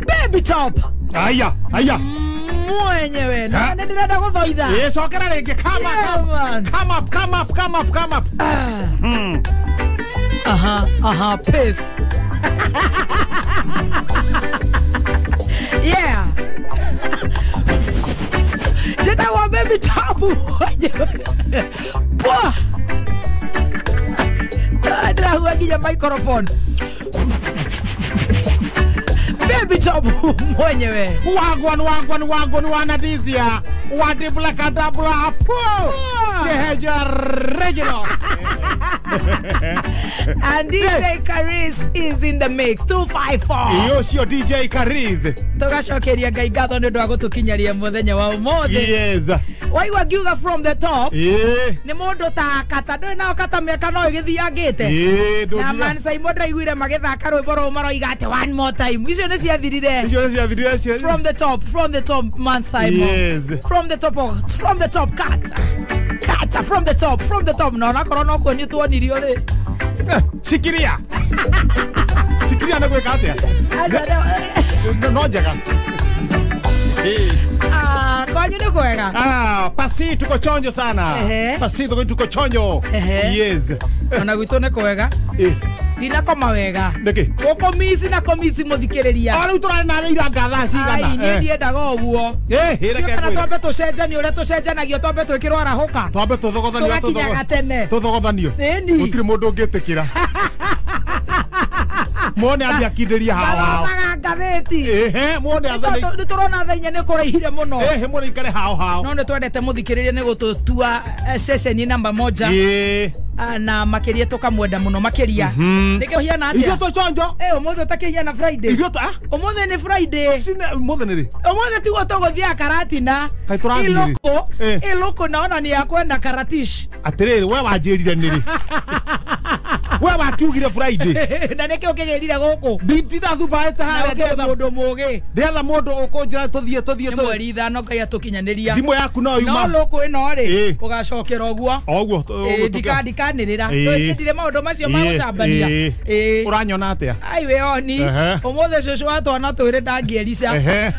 Baby Top. Aya, aya. Mwenyewe na ndirenda guthoitha. Eh, cokera ringi. Come up, come up, come up, come up, come up. Aha, aha, peace. Yeah. Njĩtagwo Baby Top mwenyewe. Bwa. Ndĩrahua nginya microphone. Baby Top mwenyewe. Wagwan, wagwan, wagwan, wanadizia. Wadibla kadabla apo. Keheja regional. And DJ Kariz is in the mix. 254. Yoshio DJ Kariz. Tugacokeria Ngai ngatho nĩ ũndũ wa gũtũkinyaria mũthenya wa ũmũthĩ. Yes. Waigua ngiuga from the top. Yeah. Nĩ mũndũ ta kata ndũĩ nao kata mĩaka no ĩgĩthiangĩte. Yeah, na Man Saimo ndaiguire magĩthaka rwĩmbo rũu maroiga atĩ one more time. Icio nĩ ciathirire. Icio nĩ ciathirire. From the top Man Saimo. Yes. From the top, from the top cut. Cut from the top, from the top. No nakorwo no kuonio tuonirio rĩ. Shikiria. Shikiria na gwĩka atĩa? No njega. Ah, kwanyu nĩ kwega? Ah, pasi tuko chonjo sana. Pasi tuko chonjo. Yes. Ona gwitũ nĩ kwega. Yes. Ndinakoma wega. Nĩkĩ? Gũkũmici na kũmici mũthikĩrĩria. O rĩu tũrarĩ nawe ira ngathaa cigana. Ai, niĩ ndiendaga ũguo. Eh, reke ngwĩre. Twambe tũcenjanio ũrĩa tũcenjanagio, twambe twĩkĩrwo arahũka. Twambe tũthogothanio, tũgakinyaga tene. Tũthogothanio. Ĩni. Gũtirĩ mũndũ ũngĩtĩkĩra. Muone athi akindĩria hao hao. Mathomaga ngathĩti. Ehe, muone athi. Nĩ tũrona thaa inya nĩ kũraihire mũno. Ehe, muone ikare hao hao. No nĩ twendete mũthikĩrĩria nĩ gũtũtua ceceni namba moja. Ĩĩ. Na makiria tukamwenda muno makiria. Nĩkĩo hiana atia? Ithuĩ twĩ chonjo. Eh, ũmũthĩ ũtakĩhiana Friday. Ithuĩ ta ũmũthĩ nĩ Friday. Sine ũmũthĩ nĩ rĩ? Ũmũthĩ tiguo tũgũthiĩ Karatina. Kaĩ tũrathiĩ rĩ? Ilũkũ, ilũkũ naona nĩ ya kwenda Karatish. Atĩrĩrĩ, we wanjĩrire nĩ rĩ? We wakiugire Friday. Na nĩkĩo ũkĩgĩrire gũkũ? Ndindathubaĩte harĩa ndetha mũndũ mũgĩ. Ndetha mũndũ ũkũnjĩra tũthiĩ tũthiĩ. Nĩ mweri ithano Ngai atũkinyanĩria. Thimũ yaku no yuma. No lũkũ ĩno rĩ, ũgacokera ũguo. O ũguo. Ndikanĩrĩra. Ndire maũndũ macio ma gũcambania. Ũranyona atĩa? Ai we oni. Ũmũthĩ cũcũ wa twana twĩrĩ ndangĩerica.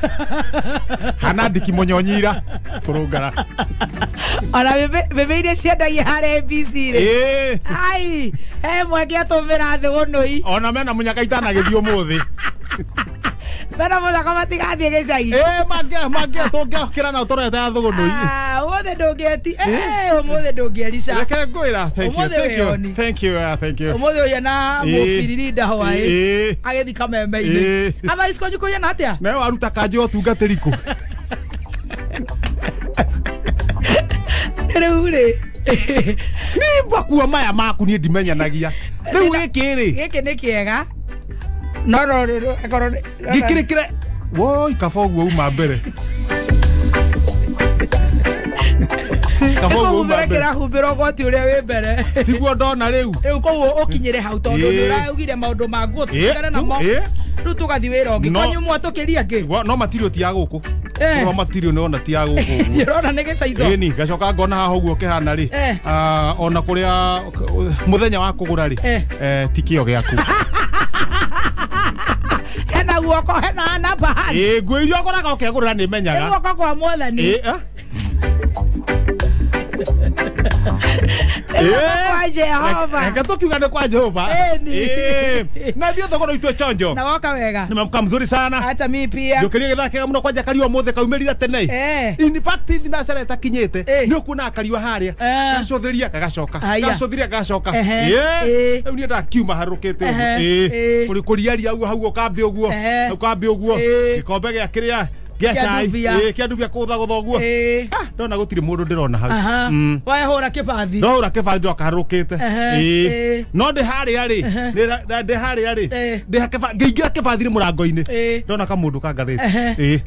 Hana ndiki mũnyonyira kũrũngara. Ona bebe iria ciendagia harĩa ABC rĩ. Ai, he mweke atũmĩra thĩ gũnũi. Ona mena mũnyaka itanagĩthiĩ ũmũthĩ. Mena mũnyaka matigathiĩ gĩcagi. Eh, mangĩ tũngĩokĩra na tũrete ya thũgũnũi. Ah, ũmũthĩ ndũngĩeti. Eh, ũmũthĩ ndũngĩerica. Reke ngwĩra, thank you, thank you. Thank you, thank you. Ũmũthĩ ũyũ na mũbiriri ndahwaĩ. Agĩthiĩ kameme-inĩ. Otherwise kwanyu kũhiana atĩa? Nawe waruta kanjũ ya ũtungatĩri kũ? Rĩu rĩ. Niĩ makuo maya maku niĩ ndimenyanagia. Rĩu gĩkĩ rĩ. Gĩkĩ nĩ kĩega. No no no akorwo ngĩkĩrĩkĩre. Woi kaba ũguo uma mbere. Kaba ũguo uma mbere. Kĩrahumbĩra ũgwati ũrĩa wĩ mbere. Tiguo ndona rĩu. Rĩu koguo ũkinyĩre hau tondũ nĩ ũraugire maũndũ ma nguo tũtigane namo. Rĩu tũgathiĩ wĩra ũngĩ. Kwanyu mwatũkĩria kĩ? No matirio ti ya gũkũ. No matirio nĩ ona ti ya gũkũ. Ndĩrona nĩ gĩcaico. Ĩni ngacoka ngona haha ũguo kĩhana rĩ. Ona kũrĩa mũthenya wa kũgũra rĩ. Ti kĩo gĩaku. Hena guoko hena na bahati. Ĩĩ nguo iria ũgũraga ũkegũrĩra nĩ menyaga. Nĩ guoko kwa Mwathani. Ĩĩ. Kwa Jehova. Reke tũkiuga nĩ kwa Jehova. Na thiĩ thogoro itwe chonjo. Na woka wega. Nimeamka mzuri sana. Hata mimi pia. Njũkĩrie gĩthaa kĩega mũno kwanja kariua ũmũthĩ kaumĩrire tene. In fact thinacara ĩtakinyĩte nĩ ũkuona kariua harĩa. Gacũthĩria gagacoka. Gacũthĩria gagacoka. Rĩu niĩ ndakiuma harũkĩte ũguo. Kũriaria ũguo hau ũkambĩ ũguo. Ũkambĩ ũguo. Gĩkombe gĩa kĩrĩa. Gĩa cai. Kĩa ndubia kũgũthagũtha ũguo. Ndona gũtirĩ mũndũ ndĩrona hau. Wehũra kĩbathi. Ndahũra kĩbathi ndoka harũkĩte. No ndĩ harĩa rĩ. Ndĩ harĩa rĩ. Ngĩingĩra kĩbathi-inĩ mũrango-inĩ. Ndona kamũndũ ka ngathĩti.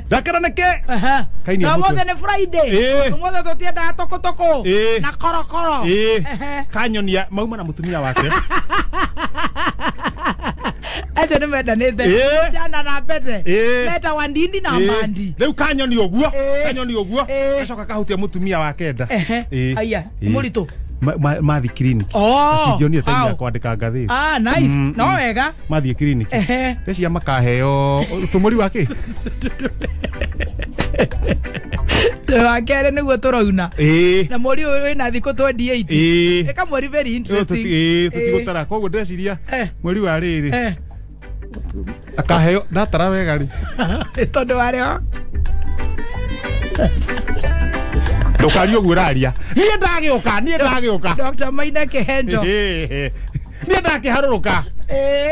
Ndakĩra nĩkĩ? Kainia mũtwe. Ũmũthĩ nĩ Friday. Ũmũthĩ tũtiendaga tũkũtũkũ. Na korokoro. Kanyonia mauma na mũtumia wake. Acio nĩ mendanĩte. Jana na mbete. Meta wandindi na mandi. Rĩu kanyoni ũguo. Kanyoni ũguo. Gacoka kahutia mũtumia wake nda. Aya, mũritũ. Mathi clinic. Ngĩonire time ya kwandĩka ngathĩti. Ah, nice. No wega. Mathiĩ clinic. Ndeciria makaheo tũmũri wa kĩ? Wa kerĩ nĩguo tũrauna. Na mweri ũyũ wĩna thikũ 28. Ĩka mweri very interesting. Tũtigũtara. Koguo ndeciria mweri wa rĩrĩ. Akaheo ndatara wega rĩ. Tondũ warĩo. Ndukarie ũguo ũraria. Niĩ ndagĩũka, niĩ ndagĩũka. Dr. Maina Kihenjo. Niĩ ndakĩharũrũka.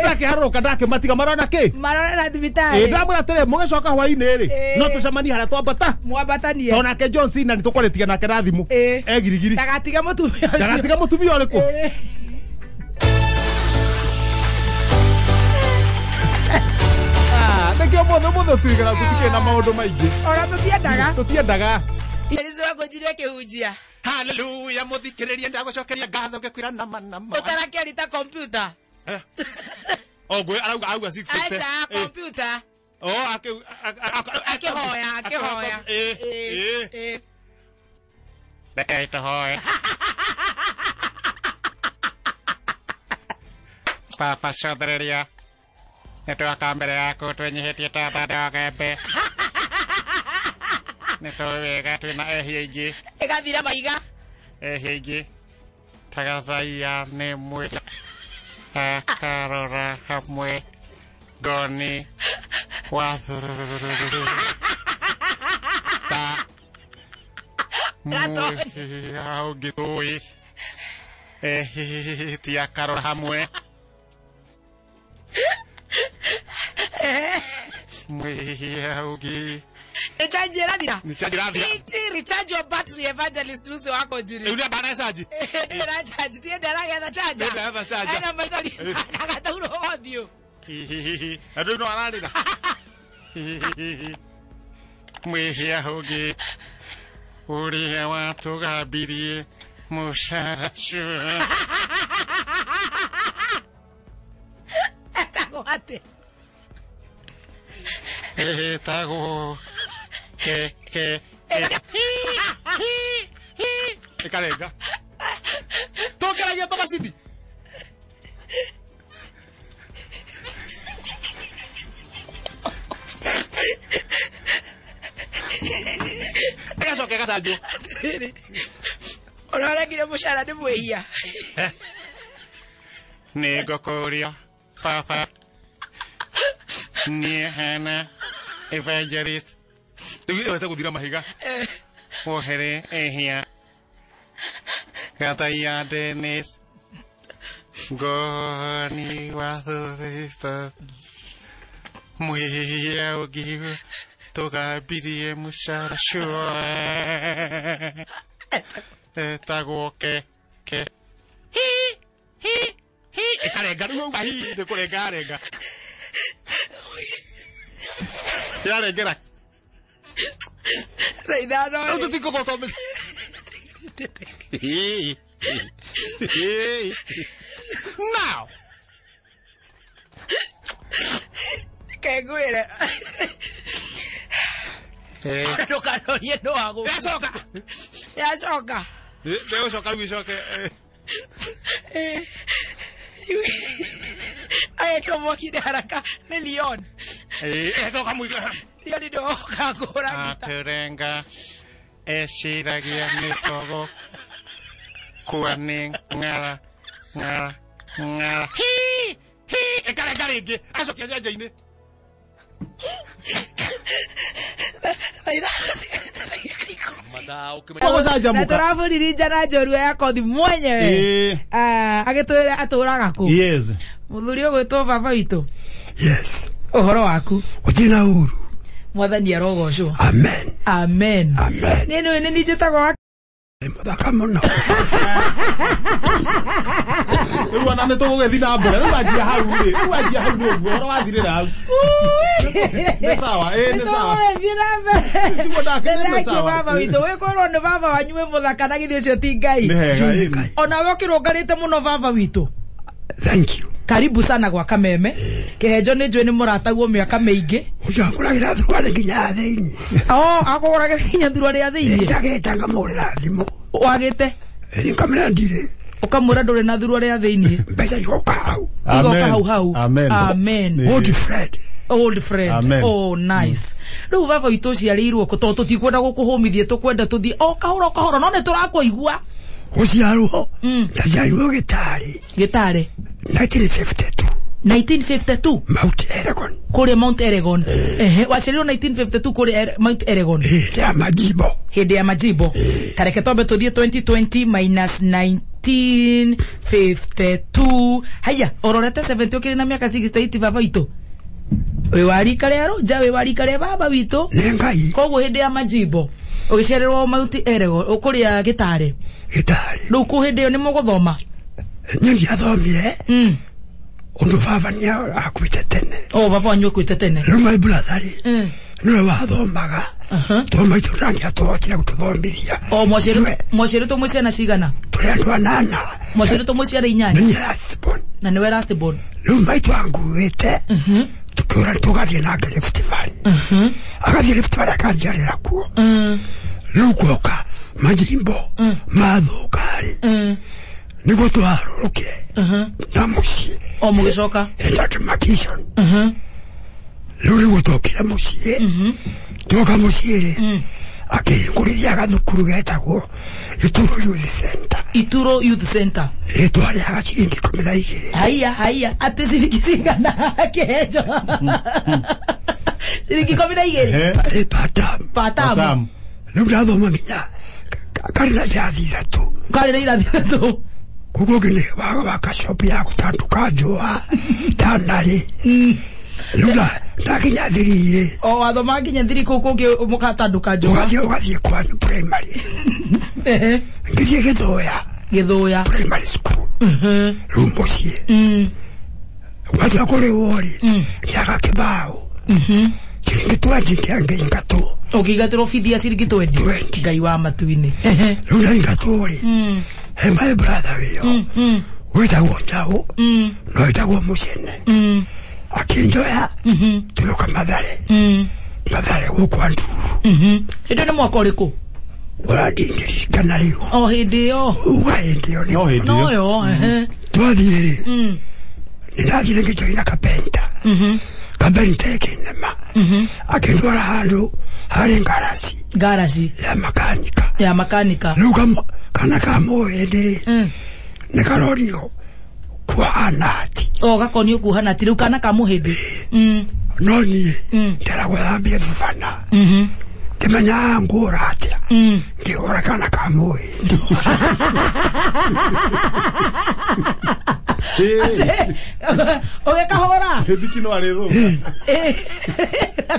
Ndakĩharũrũka ndakĩmatiga marona kĩ? Marona thibitarĩ. Ndamwĩra atĩrĩ mũgĩcoka hwaĩ-inĩ rĩ, no tũcemanie harĩa twambata. Mwambatanie. Tondũ nake John Cena nĩtũkwarĩtie nake na thimũ. E girigiri. Ndagatiga mũtumia ũcio. Ndagatiga mũtumia ũrĩkũ? Nĩkĩo mũthĩ mũthĩ tuigara tũtikĩrĩ na maũndũ maingĩ. Ona tũtiendaga. Tũtiendaga. Elizo wako kĩhunjia. Hallelujah mũthikĩrĩrie ndagũcokeria ngatho ngĩkwĩra nama nama. Ũtarakĩarita computer. Oh ngwe arauga auga 660. Aca computer. Oh akĩhoya akĩhoya. Reke tũhoe. Baba cothereria. Nĩtwaka mbere yaku twĩnyihĩtie ta thanda wa gembe. Nĩtũĩ wega twĩna ehia aingĩ. Ĩgathira maiga. Ehia aingĩ. Tagathaia nĩ mwĩ akarora hamwe ngoni wa sta mwĩhia ũngĩ tũĩ ehĩtie akarora hamwe mwĩhia ũngĩ. Recharge irathira. Recharge irathira. Recharge your battery evangelist Lucy wako njiri. Rĩu nĩ charge. Ndĩra charge, tie ndĩragetha charger. Ndĩragetha charger. Ena maithori agataurwo ũthiũ. Andũ no ararĩra. Mwĩhia ũngĩ ũrĩa watũgambirie mũcara ũcio. Etagwo atĩa? Etagwo ke ke ĩkarenga. Tũngeragia tũmacini. Ĩgacoka ĩgacanjwo. Ũrarengire mũcara nĩ mwĩhia. Nĩ ngũkũria baba. Niĩ hana evangelist. Rĩu ĩrehete gũthira mahiga. Wohere ehia. Gathaia Dennis. Ngoni wa thutha. Mwĩhia ũngĩ tũgambirie mũcara ũcio. Etagwo ke ke. Hi hi hi. Ĩkarenga rĩu auga hi nĩ kũrenga arenga. Yarengera. Thaa ithano. Rĩu tũtikũgotwo. Now. Reke ngwĩre. Ndũkanorie nũ wa gũkũ. Yacoka. Yacoka. Ndĩgũcoka rĩu icoke. Agekĩrwo mwaki-inĩ haraka nĩ Leon. Etoka mũiga. Leon nĩwe woka kũhũra ngita. Atũrenga eciragia nĩ togo kua nĩ ng'ara ng'ara ng'ara. Hi hi ĩkarenga rĩngĩ acokia njanjinĩ. Na tũrabũririnja na njorua ya kothi mwenyewe. Agĩtwĩra atũraga kũ. Yes. Mũthuri ũgwĩtwo baba witũ. Yes. Ũhoro waku? Gũtirĩ na ũru. Mwathani arogocwo. Amen. Amen. Amen. Niĩ nĩũĩ nĩ niĩ njĩtagwo wa Mũthaka mũno. Rĩu ona nĩ tũgũgĩthiĩ na mbere. Rĩu anjia hau rĩ. Rĩu anjia hau nĩ ũguo ũhoro wathirĩra hau. Nĩ sawa, nĩ sawa. Nĩtũgũgĩthiĩ na mbere. Tiguo ndakĩrĩ nĩ sawa. Baba witũ wĩkwĩrwo nĩ baba wanyu wĩ mũthaka na githĩ ũcio ti Ngai. Nĩ hega. Onawe ũkĩrũngarĩte mũno baba witũ. Thank you. Karibu sana gwa Kameme. Kihenjo nĩ njũĩ nĩ mũrataguo mĩaka mĩingĩ. Ũcio akũragĩra thuruarĩ nginya ya thĩinĩ. Oh, akũgũragĩra nginya thuruarĩ ya thĩinĩ. Ndagĩte ngamũhũrĩra thimũ. Wagĩte? Nkamwĩra ndirĩ. Ũkamwĩra ndũrĩ na thuruarĩ ya thĩinĩ. Mbeca igoka hau. Igoka hau hau. Amen. Amen. Old friend. Old friend. Amen. Oh, nice. Rĩu baba witũ ũciarĩirwo kũ? Tondũ tũtikwenda gũkũhũmithia, tũkwenda tũthiĩ o kahora o kahora, no nĩ tũrakũigua. Gũciarwo ndaciarirwo Gĩtarĩ. Gĩtarĩ. 1952. 1952. Mount Elgon. Kũrĩa Mount Elgon. Ehe, waciarirwo 1952 kũrĩa Mount Elgon. Hĩndĩ ya majimbo. Hĩndĩ ya majimbo. Tareke twambe tũthiĩ 2020 minus 1952. Haya, ũrorete 70 ũkĩrĩ na mĩaka 68 baba witũ. Wĩ wa rika rĩa Rũnja, wĩ wa rika rĩa baba witũ. Nĩ Ngai. Koguo hĩndĩ ya majimbo ũgĩciarĩrwo Mount Elgon, kũrĩa Gĩtarĩ. Gĩtarĩ. Rĩu kũ hĩndĩ ĩyo nĩ mũgũthoma? Niĩ ndiathomire. Ũndũ baba nĩ akuĩte tene. O baba wanyu akuĩte tene. Rĩu my brother rĩ, nĩwe wathomaga. Tondũ maitũ ndangĩatũhotire gũtũthomithia. O mwaciarĩtwo mwĩ ciana cigana? Tũrĩ andũ anana. Mwaciarĩtwo mwĩ ciana inyanya? Na niĩ last born. Na nĩwe last born. Rĩu maitũ anguĩte, tũkĩũra tũgathiĩ nake Rift Valley. Agathiĩ Rift Valley akanjiarĩra kuo. Rĩu guoka majimbo mathũka rĩ, nĩguo twarũrũkire na mũciĩ. O mũgĩcoka? Demarcation. Rĩu nĩguo twokire mũciĩ. Twoka mũciĩ rĩ, akĩhingũrithia gathukuru getagwo Ituro Youth Center. Ituro Youth Center. Twarĩhaga ciringi 12. Haiya, haiya, atĩ ciringi cigana kĩhenjo? Ciringi 12? Per term. Per term. Rĩu ndathoma nginya karĩ na irathi ithatũ. Karĩ na irathi ithatũ. Koguo ngĩ waka shop ya gũtanduka njũa tanarĩ. Rĩu ndakinya thiri-rĩ. O wathoma nginya thiri kũu kũngĩ mũkatanduka njũa. Ũgathiĩ kwanyu primary. Ngĩthiĩ Gĩthũya. Gĩthũya. Primary school. Rĩu mũciĩ. Gwatua kũrĩhwo rĩ, njaga kĩbaũ. Ciringi 20 kĩangĩingatwo. Ũkĩingatĩrwo bithi ya ciringi 20? Ngai wa matu-inĩ. Rĩu ndaingatwo rĩ, he my brother wĩyo wĩtagwo Njaũ na wĩtagwo Mũcene. Akĩnjoya tũgĩũka Mathare. Mathare gũkũ Nduru. Hĩndĩ ĩyo nĩ mwaka ũrĩkũ? Ũrĩa ndingĩririkana rĩu. O hĩndĩ ĩyo. Uga hĩndĩ ĩyo nĩ. No hĩndĩ ĩyo. No yo. Twathiĩ rĩ, nĩndathire ngĩjoina kapenta. Kapenta ĩkĩnema. Akĩndwara handũ harĩ ngaraci. Ngaraci. Ya makanika. Ya makanika. Rĩu kana ka mũhĩndĩ rĩ, nĩ karonio kuoha nati. O gakonio kuoha nati rĩu kana ka mũhĩndĩ. No niĩ nderagwo thambie thubana. Ndimenyaga ngũra atĩa. Ngĩhũra kana ka mũhĩndĩ. Ũgĩkahũra? Hĩndĩ no arĩ thũka.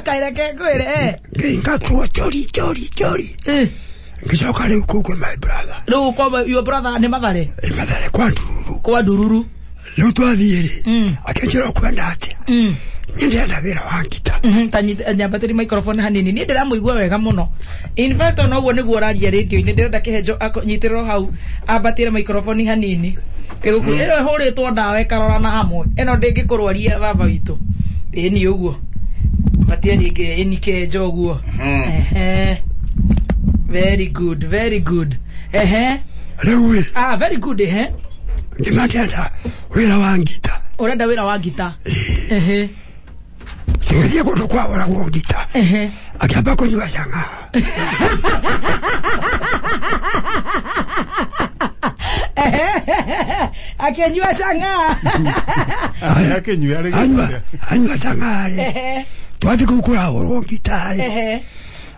Kaireke ngwĩre. Ngĩingatwo chori chori chori. Ngĩcoka rĩu kũu kwĩ my brother. Rĩu kwa your brother nĩ Mathare? Mathare kwa Ndururu. Kwa Ndururu. Rĩu twathiĩ rĩ, akĩnjĩra ũkwenda atĩa? Niĩ ndĩrenda wĩra wa ngita. Ta nyambatĩri microphone hanini. Niĩ ndĩramũigua wega mũno. In fact ona ũguo nĩguo ũraria radio-inĩ, ndĩrenda kĩhenjo nyitĩrĩrwo hau ambatĩre microphone hanini. Ĩno ĩhũrĩtwo ndawa ĩkarora na hamwe. Ĩno ndĩngĩkũrwaria baba witũ. Ĩni ũguo. Batia rĩngĩ ĩni kĩhenjo ũguo. Ehe. Very good, very good. Ehe. Rĩu ĩ. Ah, very good, ehe. Ngĩma ndĩrenda wĩra wa ngita. Ũrenda wĩra wa ngita? Ehe. Tũgĩthiĩ kũndũ kwahũragwo ngita. Ehe. Akĩamba kũnyua cang'aa. Akĩnyua cang'aa. Akĩnyua rĩ. Anyua cang'aa rĩ. Twathiĩ kũu kũrahũrwo ngita rĩ.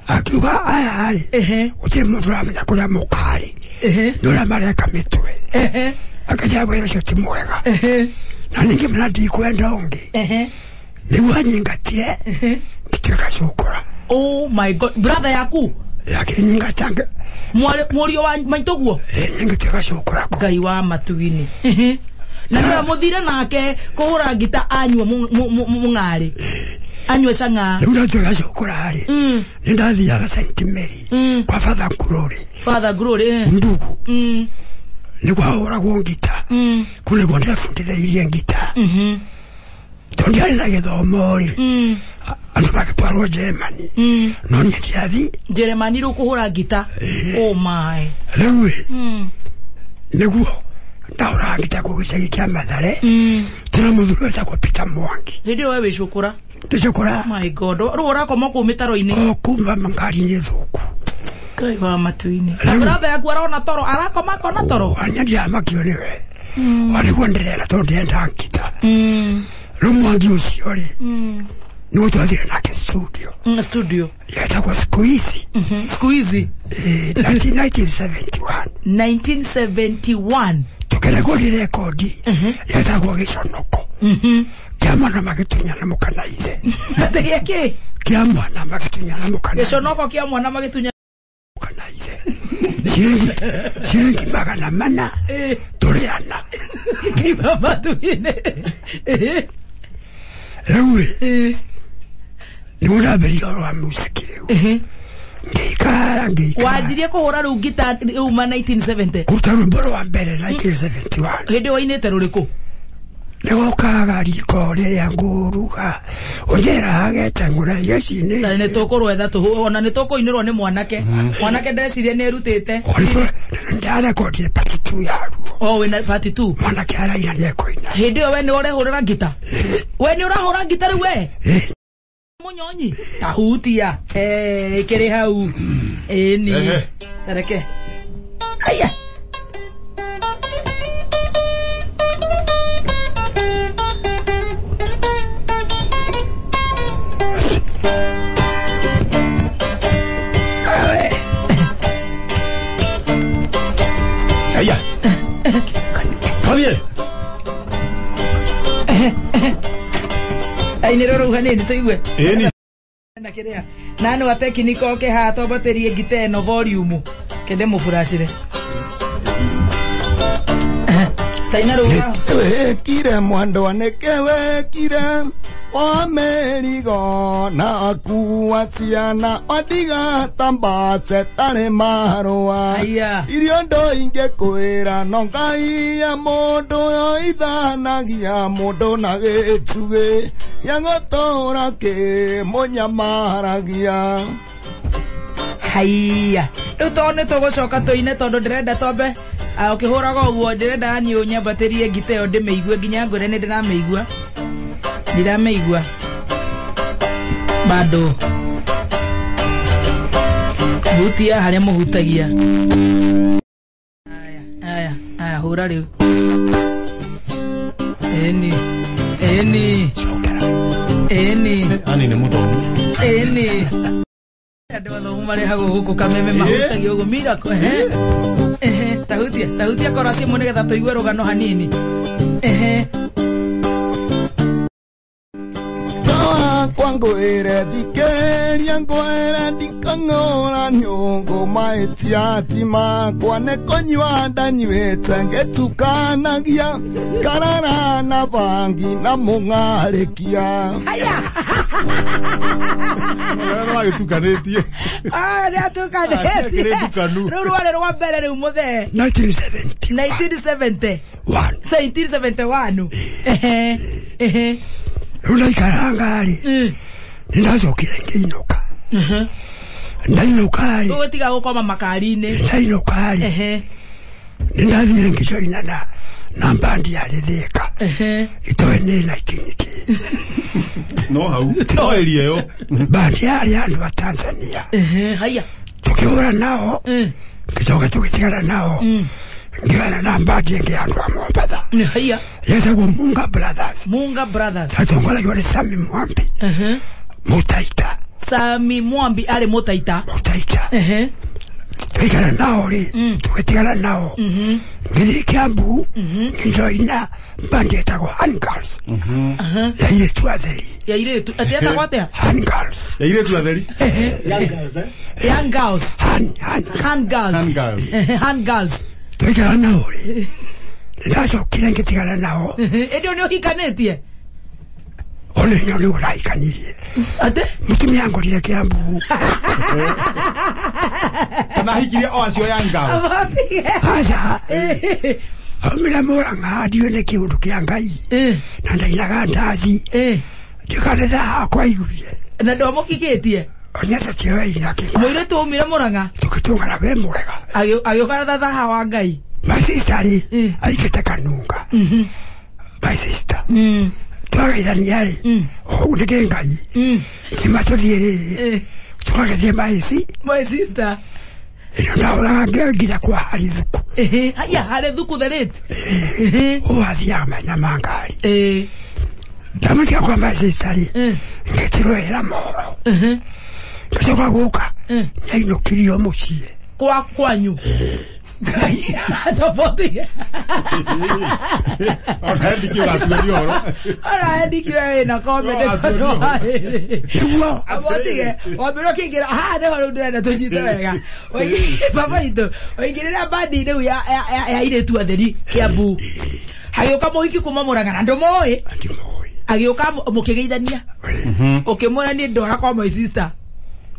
Akiuga aya rĩ, gũtirĩ mũndũ ũramenya kũrĩa mũkarĩ. Nĩ ũrĩa mareka mĩtwe. Akĩnjĩra wĩra ũcio ti mwega. Na ningĩ mena ndikwenda ũngĩ. Nĩguo anyingatire, ngĩtuĩka cũkũra. Oh my God, brother yaku? Akĩnyingata. Mũriũ wa maitũguo? Ĩĩ, ngĩtuĩka cũkũra kũu. Ngai wa matu-inĩ. Na nĩwe mũthire nake kũhũra ngita anyua mũng'arĩ. Anyua cang'aa. Rĩu ndatuĩka cũkũra rĩ, nĩ ndathiaga St. Mary kwa Father Glory. Father Glory. Ndugu. Nĩ kwahũragwo ngita. Kũu nĩguo ndebundithĩirie ngita. Tondũ ndiarĩ na gĩthomo rĩ, andũ magĩtwarwo Germany. No niĩ ndiathiĩ Germany rĩu kũhũra ngita. Oh my. Rĩu ĩ, Nĩguo ndahũraga ngita kũu gĩcagi kĩa Mathare. Tũna mũthuri wetagwo Peter Mwangi. Hĩndĩ ĩyo we wĩ cũkũra. Ndĩcũkũra. My God, rĩu ũrakoma kũu mĩtaro-inĩ. O kuma ngari-inĩ thũku. Ngai wa matu-inĩ. Na brother yaku arona toro, arakoma akona toro. Anya ndiamakio nĩwe. O nĩguo ndĩrera tondũ ndĩrenda ngita. Rĩu Mwangi ũcio rĩ, nĩguo twathire nake studio. Studio. Yetagwo siku hizi. Siku hizi. 1971. 1971. Tũkĩrekodi rekondi yetagwo gĩconoko. Kĩa mwana magĩtunyana mũka na ithe. Atĩ gĩa kĩ? Kĩa mwana magĩtunyana mũka na ithe. Gĩconoko kĩa mwana magĩtunyana mũka na ithe. Ciringi 400 tũrĩ ana. Kĩima matu-inĩ. Rĩu rĩ, nĩguo ndambĩrĩirie ũhoro wa music rĩu. Ngĩikara. Wanjirie kũhũra rĩu ngita uma 1970. Kũruta rwĩmbo rwa mbere 1971. Hĩndĩ wainĩte rũrĩkũ? Nĩgũkaga riko rĩrĩa ngũruga ũnjĩrage ngũra icio Na nĩ tũkũrwetha tũhũ ona nĩ tũkũinĩrwo nĩ mwanake. Mwanake ndeciria nĩ erutĩte. Ndarekondire part 2 yaruo. O wĩna part 2. Mwanake araina nĩekũina. Hĩndĩ ĩyo we nĩ ũrehũrĩra ngita? We nĩ ũrahũra ngita rĩu we? Munyonyi tahutia kĩrĩ hau. Ĩni. Tareke. Aya. Aya. Javier. Ainĩrwo rũu hanini tũigue. Ĩni. Na kĩrĩa. Na nĩ wa tekiniko oke haha twambatĩrie ngita ĩno volume. Kende mũburacĩre. Taina rũu. Nĩkĩwĩkire mwendwa nĩkĩwĩkire wa mĩrigo na akua ciana wandiga ta mbace tarĩ marũa. Irio ndoingĩkwĩra no Ngai ya mũndũ yoithanagia mũndũ na gĩtugĩ gĩa gũtũũra kĩmũnyamaragia. Haiya. Rĩu tondũ nĩ tũgũcoka tũine tondũ ndĩrenda twambe ũkĩhũraga ũguo ndĩrenda niĩ ũnyambatĩrie ngita ĩyo ndĩmĩigue nginya ngwĩre nĩ ndĩramĩigua. Ndiramĩigua. Bado. Hutia harĩa mũhutagia. Aya, aya, aya hũra rĩu. Ĩni. Ĩni. Ĩni. Ani nĩ mũthomu. Ĩni. Andũ athomu marehagwo gũkũ Kameme mahutagia ũguo miracle. Tahutia, tahutia korasi ĩmwe nĩgetha tũigue rũgano hanini. Kwangwĩre thikĩria ngwĩre ndikang'ũra nyũngũ maĩtia makwa nĩ kũnyua ndanyuĩte ngĩtukanagia karara na bangi na mũng'arĩkia. Haya. Wagĩtukanĩtie. Nĩ atukanĩtie. Rĩu rwarĩ rwa mbere rĩu mũthee. 1970. 1970. 1971. Rĩu ndaikaranga rĩ, nĩ ndacokire ngĩinũka. Ndainũka rĩ, ũgĩtiga gũkoma makari-inĩ. Ndainũka rĩ, nĩ ndathire ngĩcoina na mbandi yarĩ Thĩka. Itoĩ nĩ 19 No hau, no area ĩyo. Mbandi yarĩ andũ a Tanzania. Haya. Tũkĩhũra nao, ngĩcoka tũgĩtigana nao. Ngĩgana na mbandi ĩngĩ ya andũ a Mombatha. Haya. Yetagwo Munga Brothers. Munga Brothers. Yatongoragio nĩ Sami Mwambi. Mũtaita. Sami Mwambi arĩ Mũtaita. Mũtaita. Tũikara nao rĩ, tũgĩtigana nao. Ngĩthiĩ Kiambu, ngĩjoina mbandi ĩtagwo Handgirls. Ya airĩtu atheri. Ya airĩtu. Atĩ ĩtagwo atĩa? Handgirls. Ya airĩtu atheri. Young girls. Hand girls. Hand girls. Hand girls. Tũikara nao rĩ, ndacokire ngĩtigana nao. Ĩndĩ nĩ ũhikanĩtie? Ona nĩ nĩ ũrahikanirie. Atĩ? Mũtumia angorire Kiambu. Kana ahikirie o acio young girls. Aca. Aumire Mũrang'a ndiũĩ nĩ kĩũndũ kĩa Ngai. Na ndainaga ndaci. Ndikanitha hakwa aiguire. Na ndwamũkikĩtie? Onyesa chewe ina kĩngwa. Mũirĩtu aumire Mũrang'a? Tũgĩtũngana we mwega. Agĩũka na thathaha wa Ngai. My sister rĩ, aikĩte Kanunga. My sister twagaithania rĩ, ũguo nĩkĩ Ngai ngima tũthiĩ rĩrĩ tũkagĩthiĩ maici. My sister. Ĩno ndahũraga nginya kwa harĩ thuku. Haya, harĩ thuku the rate. Ũũ athiaga menya ma ngari. Ndamũtiga kwa my sister rĩ, ngĩtirwo wĩra mohoro. Ngĩcoka gũka nyainũkirio mũciĩ. Kwa kwanyu. Ngai, tofauti. Ona ndiki ũgatuĩria ũhoro. Ona ndiki wewe na comment Ũgatuĩria ũhoro. Nĩguo. Abotige, wambĩrwo ũkĩingĩra haha nĩho rĩu ndĩrenda tũnyite wega. Baba itũ, ũingĩrĩra bandi rĩu ya airĩtu atheri Kiambu. Hagĩũka mũhiki kuma Mũrang'a na ndũmũĩ. Ndimũĩ. Agĩũka mũkĩgeithania. Ũkĩmwĩra niĩ ndora kwa my sister.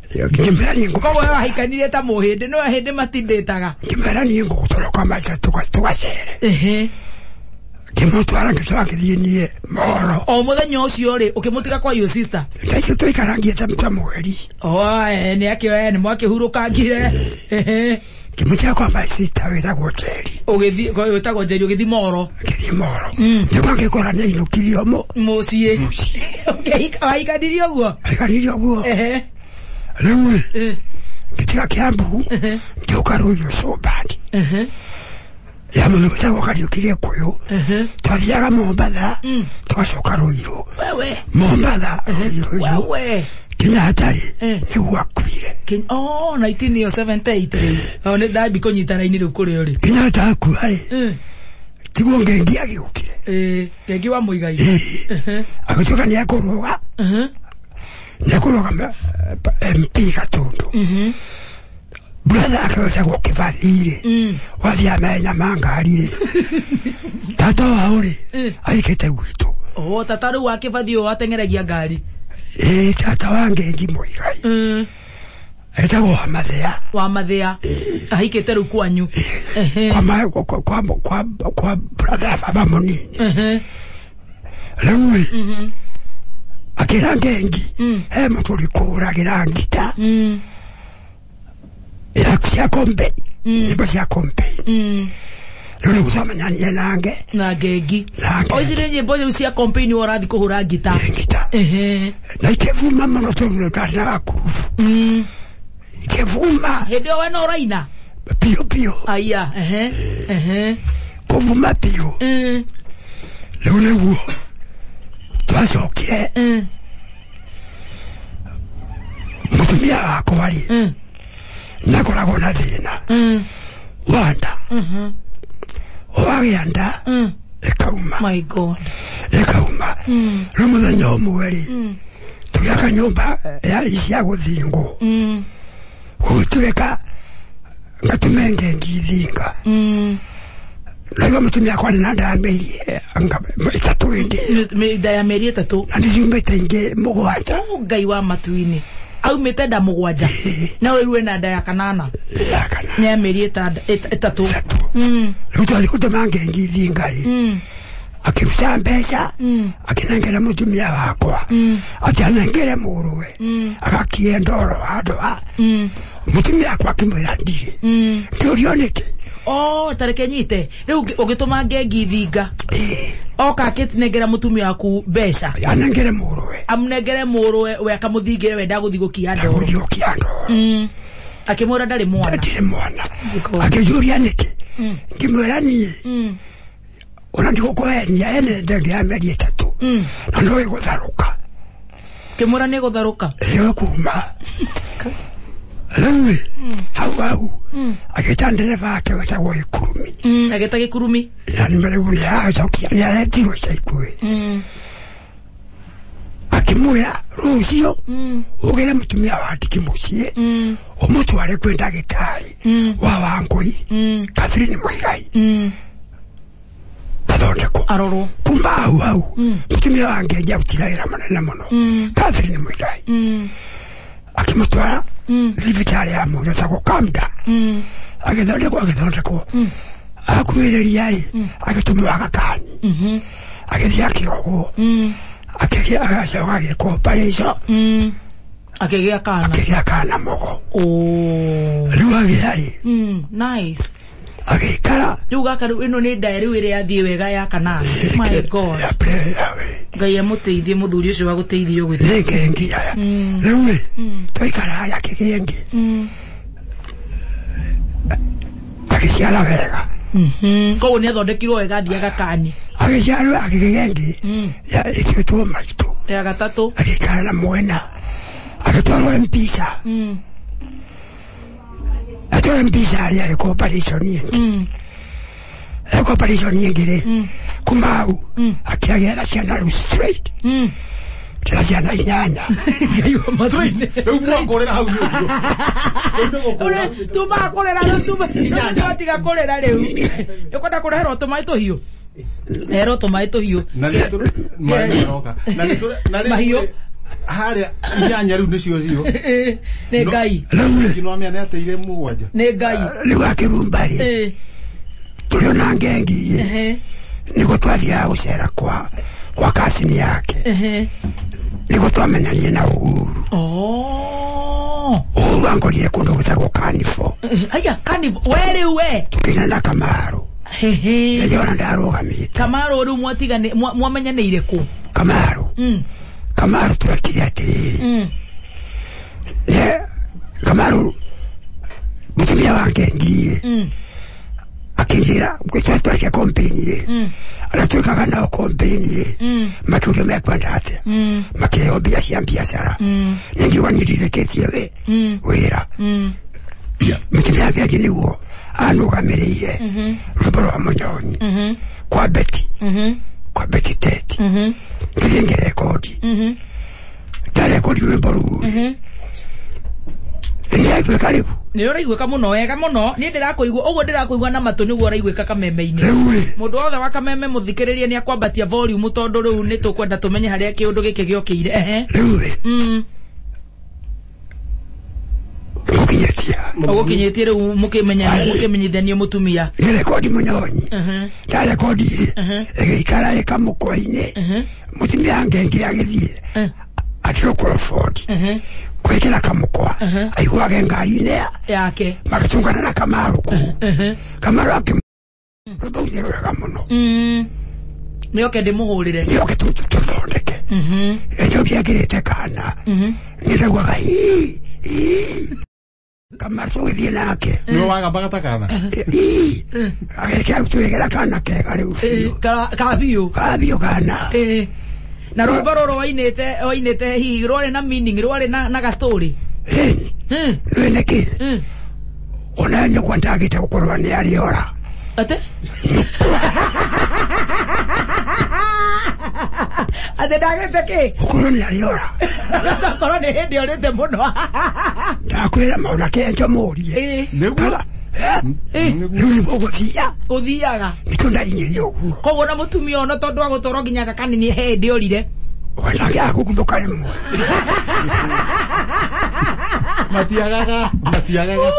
Ngĩmwĩra niĩ ngũ. Koguo we wahikanirie ta mũhĩndĩ, no ahĩndĩ matindĩtaga. Ngĩmwĩra niĩ ngũgũtwara my sister tũgacere. Ngĩmũtwara ngĩcoka ngĩthiĩ niĩ mohoro. O mũthenya ũcio rĩ, ũkĩmũtiga kwa your sister. Ndaicio twaikarangie ta mweri. Oh, nĩ akĩoya nĩ mwakĩhurũkangire. Ngĩmũtiga kwa my sister wĩtagwo Njeri. Ũgĩthiĩ wĩtagwo Njeri ũgĩthiĩ mohoro. Ngĩthiĩ mohoro. Nĩguo ngĩkora nĩ ainũkirio mũciĩ. Wahikanirie ũguo? Wahikanirie ũguo. Rĩu rĩ, ngĩtiga Kiambu, ngĩũka Ruiru Showband. Ya mũndũ wĩtagwo Kariũki Gĩkũyũ. Twathiaga Mombatha, tũgacoka Ruiru. Mombatha, Ruiru. Kinya hatarĩ, nĩguo akuire. Oh, 1978 rĩu. Oh, nĩ ndambi kũnyita raini rĩu kũrĩa ũrĩ. Kinya atakua rĩ, tiguo Ngengi agĩũkire. Ngengi wa Mũigai. Agĩtuĩka nĩ ekũrũga. Nĩekũrũga MP Gatundu. Brother ake wetagwo Kĩbathi rĩ, wathiaga mahenya ma ngari rĩ. Tata wao rĩ, aikĩte gwitũ. Oh, tata rĩu wa Kĩbathi ũyũ wateng'eragia ngari. Ĩĩ, tata wa Ngengi Mũigai. Etagwo Wamathĩa. Wamathĩa. Ahikĩte rĩu kwanyu. Kwa brother baba mũnini. Rĩu rĩ, akĩra Ngengi, he mũndũ ũrĩkũhũragĩra ngita. Cia kombe. Nyĩmbo cia kombe. Rĩu nĩguo twamenyanire nange. Na Ngengi. O ici nĩ nyĩmbo rĩu cia campaign ũrathiĩ kũhũra ngita. Ngita. Na ikĩvuma mũno tondũ ndarĩ na gakurubu. Ikĩvuma. Hĩndĩ ĩyo we no ũraina? Biũ biũ. Aya, Kũvuma biũ. Rĩu nĩguo twacokire. Mũtumia wakwa rĩ, nakoragwo na thĩna wa nda. Wagĩa nda ĩkauma. My God. Ĩkauma. Rĩu mũthenya ũmwe rĩ, tũgĩaka nyũmba cia gũthingwo. Gũgĩtuĩka ngatũme Ngengi ithinga. Naigua mũtumia akwa nĩ na nda ya mĩeri ĩtatũ ĩndĩ. Nda ya mĩeri ĩtatũ. Na nĩciumĩte ingĩ mũgwanja. Ngai wa matu-inĩ. Aumĩte nda mũgwanja. Na rĩu ena nda ya kanana. Ya kanana. Nĩ ya mĩeri ĩtatũ. Rĩu twathiĩ gũtũma Ngengi ithinga rĩ, akĩruta mbeca, akĩnengera mũtumia wakwa, atĩ anengere mũrũwe, agakie ndoro handũ ha. Mũtumia wakwa akĩmwĩra ndirĩ. Ngĩũrio nĩkĩ? Oh, tareke nyite. Rĩu ũgĩtũma Ngengi ithinga. Oka akĩnengera mũtumia waku mbeca. Anengere mũrũwe. Amũnengere mũrũwe, we akamũthingĩre we ndagũthiĩ gũkia ndoro. Ndagũthiĩ gũkia ndoro. Akĩmwĩra ndarĩ mwana. Ndirĩ mwana. Akĩnjũria nĩkĩ? Ngĩmwĩra niĩ. Ona ndigũkũhenia ene ndege ya mĩeri ĩtatũ. Na no ĩgũtharũka. Ngĩmwĩra nĩ ĩgũtharũka. Ĩgũkuma. Rĩu rĩ, hau hau, agĩta ndereba ake wetagwo Gĩkurumi. Agĩta Gĩkurumi. Na rĩu nĩacokia nĩaretirwo ica ikuhĩ. Akĩmwĩra rũciũ ũgĩre mũtumia wa Ndiki mũciĩ, ũmũtware kwĩ ndagĩtarĩ wa Wangũi, Catherine Mũigai. Athondekwo. Arorwo. Kuma hau hau, mũtumia wa Ngengi arutire wĩra mũnene mũno. Catherine Mũigai. Akĩmũtwara thibitarĩ ya mũndũ wĩtagwo Kamda. Agĩthondekwo agĩthondekwo. Akuhĩrĩria rĩ, agĩtũmwo Agakani. Agĩthiĩ akĩohwo. Akĩgĩa agacoka agĩkwo operation. Akĩgĩa kana. Akĩgĩa kana mũgo. Oh. Rĩu agĩa rĩ. Nice. Agĩikara. Rĩu gaka rĩu ĩno nĩ nda rĩu ĩrĩa yathiĩ wega ya kanana. My God. Ya play. Ngai amũteithie mũthuri ũcio wa gũteithio gwĩta. Nĩ ngengi aya. Rĩu rĩ, twaikara harĩa kĩgĩa ĩngĩ. Agĩciara wega. Koguo nĩ athondekirwo wega athiaga kani. Agĩciarwo akĩgĩa ĩngĩ. Ya ĩtuĩtwo maitũ. Ya gatatũ. Agĩikara na mwena. Agĩtwarwo Mpisa. Atwarwo Mpisa harĩa agĩkwo operation ĩngĩ. Ekwo operation ĩngĩ rĩ, kuma hau akĩagĩa na ciana rĩu straight. Tena ciana 8. Straight. Rĩu mwakũrĩra hau nĩ ũguo. Rĩu nĩ gũkũra. Tuma kũrĩra rĩu tuma. Twatiga kũrĩra rĩu. Ũkwenda kũreherwo tũmaĩ tũhiũ? Herwo tũmaĩ tũhiũ. Na nĩ tũrĩ maĩ maroka. Na nĩ tũrĩ na rĩu Mahiũ. Harĩa 8 rĩu nĩcio hiũ. Nĩ Ngai. Rĩu rĩ, Kino amĩa nĩ ateire 7. Nĩ Ngai. Rĩu akĩrumba rĩ, tũrĩ ona ngengi rĩ, nĩguo twathiaga gũcera kwa kasini yake. Nĩguo twamenyanire na Uhuru. Uhuru angorire kũndũ gwĩtagwo Carnival. Aya, Carnival. We rĩu we. Tũkĩina na Kamaru. Nĩndĩrona ndarũgamĩte. Kamaru rĩu mwatigane mwamenyanĩire kũ? Kamaru. Kamaru twekire atĩrĩrĩ. Kamaru mũtumia wa ngengi rĩ, akĩnjĩra twatwacia kompeni rĩ, arĩa twĩkaga nao kompeni rĩ, makiuga mekwenda atĩa, makĩheo mbia cia biacara. Nĩngiuga niĩ ndirĩkĩtie wĩra. Mũtumia wa ngengi nĩguo anũgamĩrĩire rwĩmbo rwa Mũnyonyi kwa Betty. Kwa Betty Teti. Ngĩthiĩ ngĩrekondi. Ndarekondi rwĩmbo rũu. Nĩraiguĩka rĩu. Nĩ ũraiguĩka mũno wega mũno. Niĩ ndĩrakũigua ũguo ndĩrakũigua na matũ nĩguo ũraiguĩka kameme-inĩ. Mũndũ wothe wa kameme mũthikĩrĩrie nĩ akwambatia volume tondũ rĩu nĩ tũkwenda tũmenye harĩa kĩũndũ gĩkĩ gĩokĩire. Rĩu rĩ. Ngũkinyĩtie. Ũgũkinyĩtie rĩu mũkĩmenyithanio mũtumia. Ngĩrekondi Mũnyonyi. Ndarekondi rĩ, ĩgĩikara ĩkamũkwa-inĩ. Mũtumia ngengi agĩthiĩ. Atirwo Crawford. Kwĩkĩra kamũkwa. Aiguage ngari-inĩ yake. Magĩtũngana na Kamaru kũu. Kamaru rwĩmbo nĩ rwega mũno. Nĩoke ndĩmũhũrĩre. Nĩoke tũthondeke. Ĩnjo ndiagĩrĩte kana. Nĩndaugaga ii ii. Kamaru tũgĩthiĩ nake. Nĩwe wagambaga ta kana? Ii. Agĩkĩra tũgĩkĩra kana kega rĩu biũ. Ka biũ. Ka biũ kana. Na rwĩmbo rũrũ wainĩte hihi rwarĩ na meaning, rwarĩ na ga story. Ĩni. Rwĩ nĩkĩ? Ona nyũkwa ndagĩte gũkorwo nĩ arĩora. Atĩ? Atĩ ndagĩte kĩ? Gũkorwo nĩ arĩora. Gũkorwo nĩ hĩndĩ orĩte mũno. Ndakwĩra maũndũ kĩenjo mũrie. Nĩguo. Rĩu nĩguo gũthia. Ũthiaga. Nĩkĩo ndainyirie ũguo. Koguo na mũtumia ono tondũ wa gũtwarwo nginya gakanini he hĩndĩ orire. Wendagĩa gũguthũka rĩmwe. Matiagaga, matiagaga.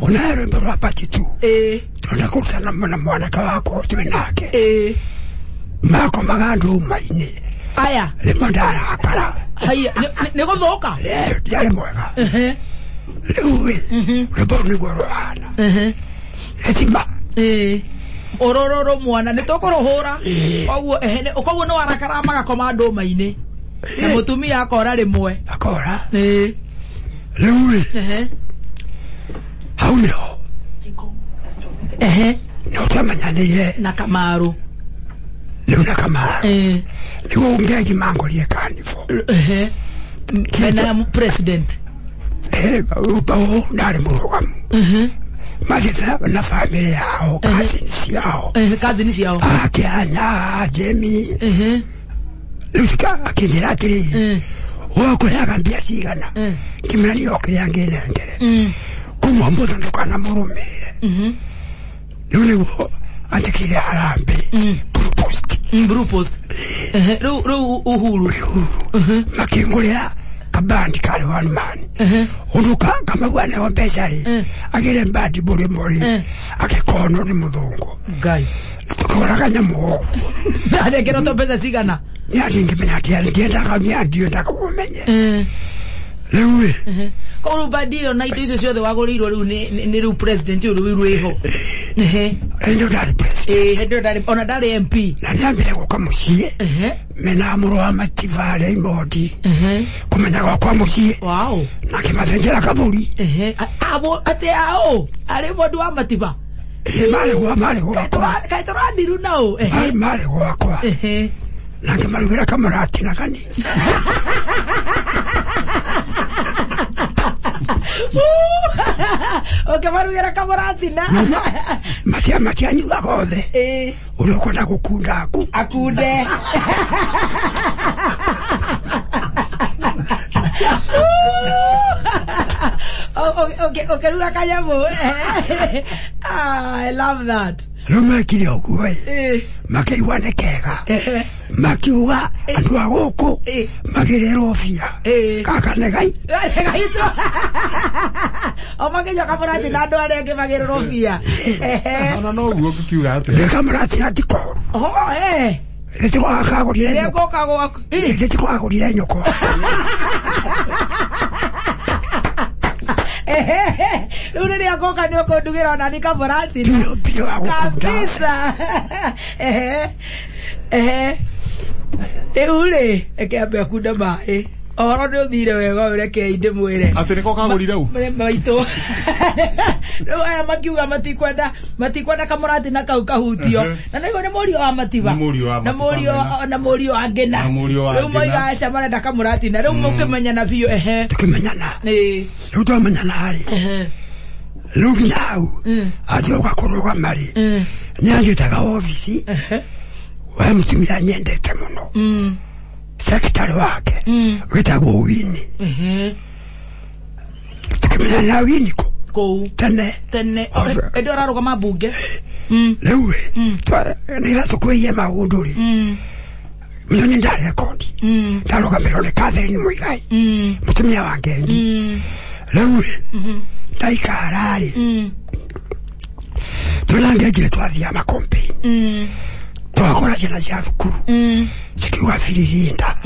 Ona rwĩmbo rwa Part 2. Tũrenda kũruta na mwanake wakwa twĩ nake. Makomaga ndũma-inĩ. Aya. Rĩmwe ndarakara. Haya, nĩ gũthũka? Ndiarĩ mwega. Rĩu rĩ, rwĩmbo rũu nĩguo rũhana. Ĩtima. Ũrũrũrũ mwana nĩ tũkũrũhũra. Koguo koguo nĩ warakara magakoma ndũma-inĩ. Na mũtumia akora rĩmwe. Akora. Rĩu rĩ, hau nĩho. Nĩho twamenyanĩire. Na Kamaru. Rĩu na Kamaru. Nĩguo ngengi mangorire Carnival. Mena president. Ndarĩ mũrũgamu. Mathiĩte na famĩlĩ yao, cousins ciao. Cousins ciao. Akĩanya, Jamie. Rĩu akĩnjĩra atĩrĩrĩ, we ũkũheaga mbia cigana? Ngĩmwĩra niĩ o kĩrĩa ngĩnengere. Kuma ũmũthĩ ndũkanamũrũmĩrĩre. Rĩu nĩguo anjĩkĩire harambee. Blue Post. Blue Post. Rĩu Uhuru. Makĩngũrĩra kabandi kale one man. Undu kama neo mbeca rĩ, agĩre mbandi mũrĩmo rĩ, agĩkonwo nĩ mũthũngũ. Ngai. Tũkĩgũra kanyamũ ũguo. Anengerwo to mbeca cigana? Niĩ ndingĩmenya ndiendaga, niĩ ndiendaga ũmenye. Rĩu rĩ. Koguo bandi ĩyo na indo icio ciothe wagũrĩirwo rĩu nĩ rĩu president ũyũ rĩu wĩho. Hĩndĩ ĩyo ndarĩ president. Hĩndĩ ĩyo ndarĩ ona ndarĩ MP. Na nĩambire gũka mũciĩ mena mũrũ wa Matiba Raymond kũmenya gwakwa mũciĩ. Wow. Na kĩmathĩnjĩra kabũri. Abo atĩ ao arĩ mũndũ wa Matiba. Marĩ gwa marĩ gwakwa. Kaĩ tũrandiru nao. Marĩ gwakwa. Na ngĩmarugĩra kamũrati na kanini. Ũkĩmarugĩra kamũratina. Matianyuaga othe. Ũrĩa ũkwenda gũkunda akunde. Ũkĩruga kanyamũ. I love that. Rĩu mekire ũguo ĩ, makĩigua nĩ kega, makiuga andũ a gũkũ magĩrĩrwo bia gaka nĩ gai. O makĩnyua kamũratina na andũ arĩa angĩ magĩrĩrwo bia. Ona noguo ngũkiuga atĩa. Nĩ kamũratina ti koru. Githĩ ti kagũrire nyũkwa. Rĩu rĩrĩa ngoka nĩ ũkũndugĩra ona ni kamũratina. Biũ wa gũkunda. Kabisa. Rĩu rĩ, reke ambe akunde maĩ. Ũhoro nĩ ũthire wega ũyũ, rekei ndĩmwĩre. Atĩ nĩko kagũrire ũ? Maitũ. Rĩu aya makiuga matikwenda kamũratina kau kahutio. Na nĩguo nĩ mũriũ wa Matiba. Na mũriũ wa Ngĩna. Rĩu moiga aca marenda kamũratina. Rĩu mũkĩmenyana biũ. Tũkĩmenyana. Rĩu twamenyana rĩ, rĩu nginya hau anjoka kũrũgama rĩ, nĩ anjĩtaga obici we mũtumia nyendete mũno. Secretary wake wĩtagwo Wini. Tũkĩmenyana na Wini kũu tene tene ĩndĩ ũrarũgama mbunge. Rĩu ĩ, nĩgetha tũkwĩie maũndũ rĩ, mĩo nĩ ndarekondi ndarũgamĩrwo nĩ Catherine Muigai mũtumia wa Ngendi. Rĩu ĩ, ndaikara rĩ, twĩna Ngengire twathiaga makompeni, twakora ciana cia thukuru cikiuga biririnda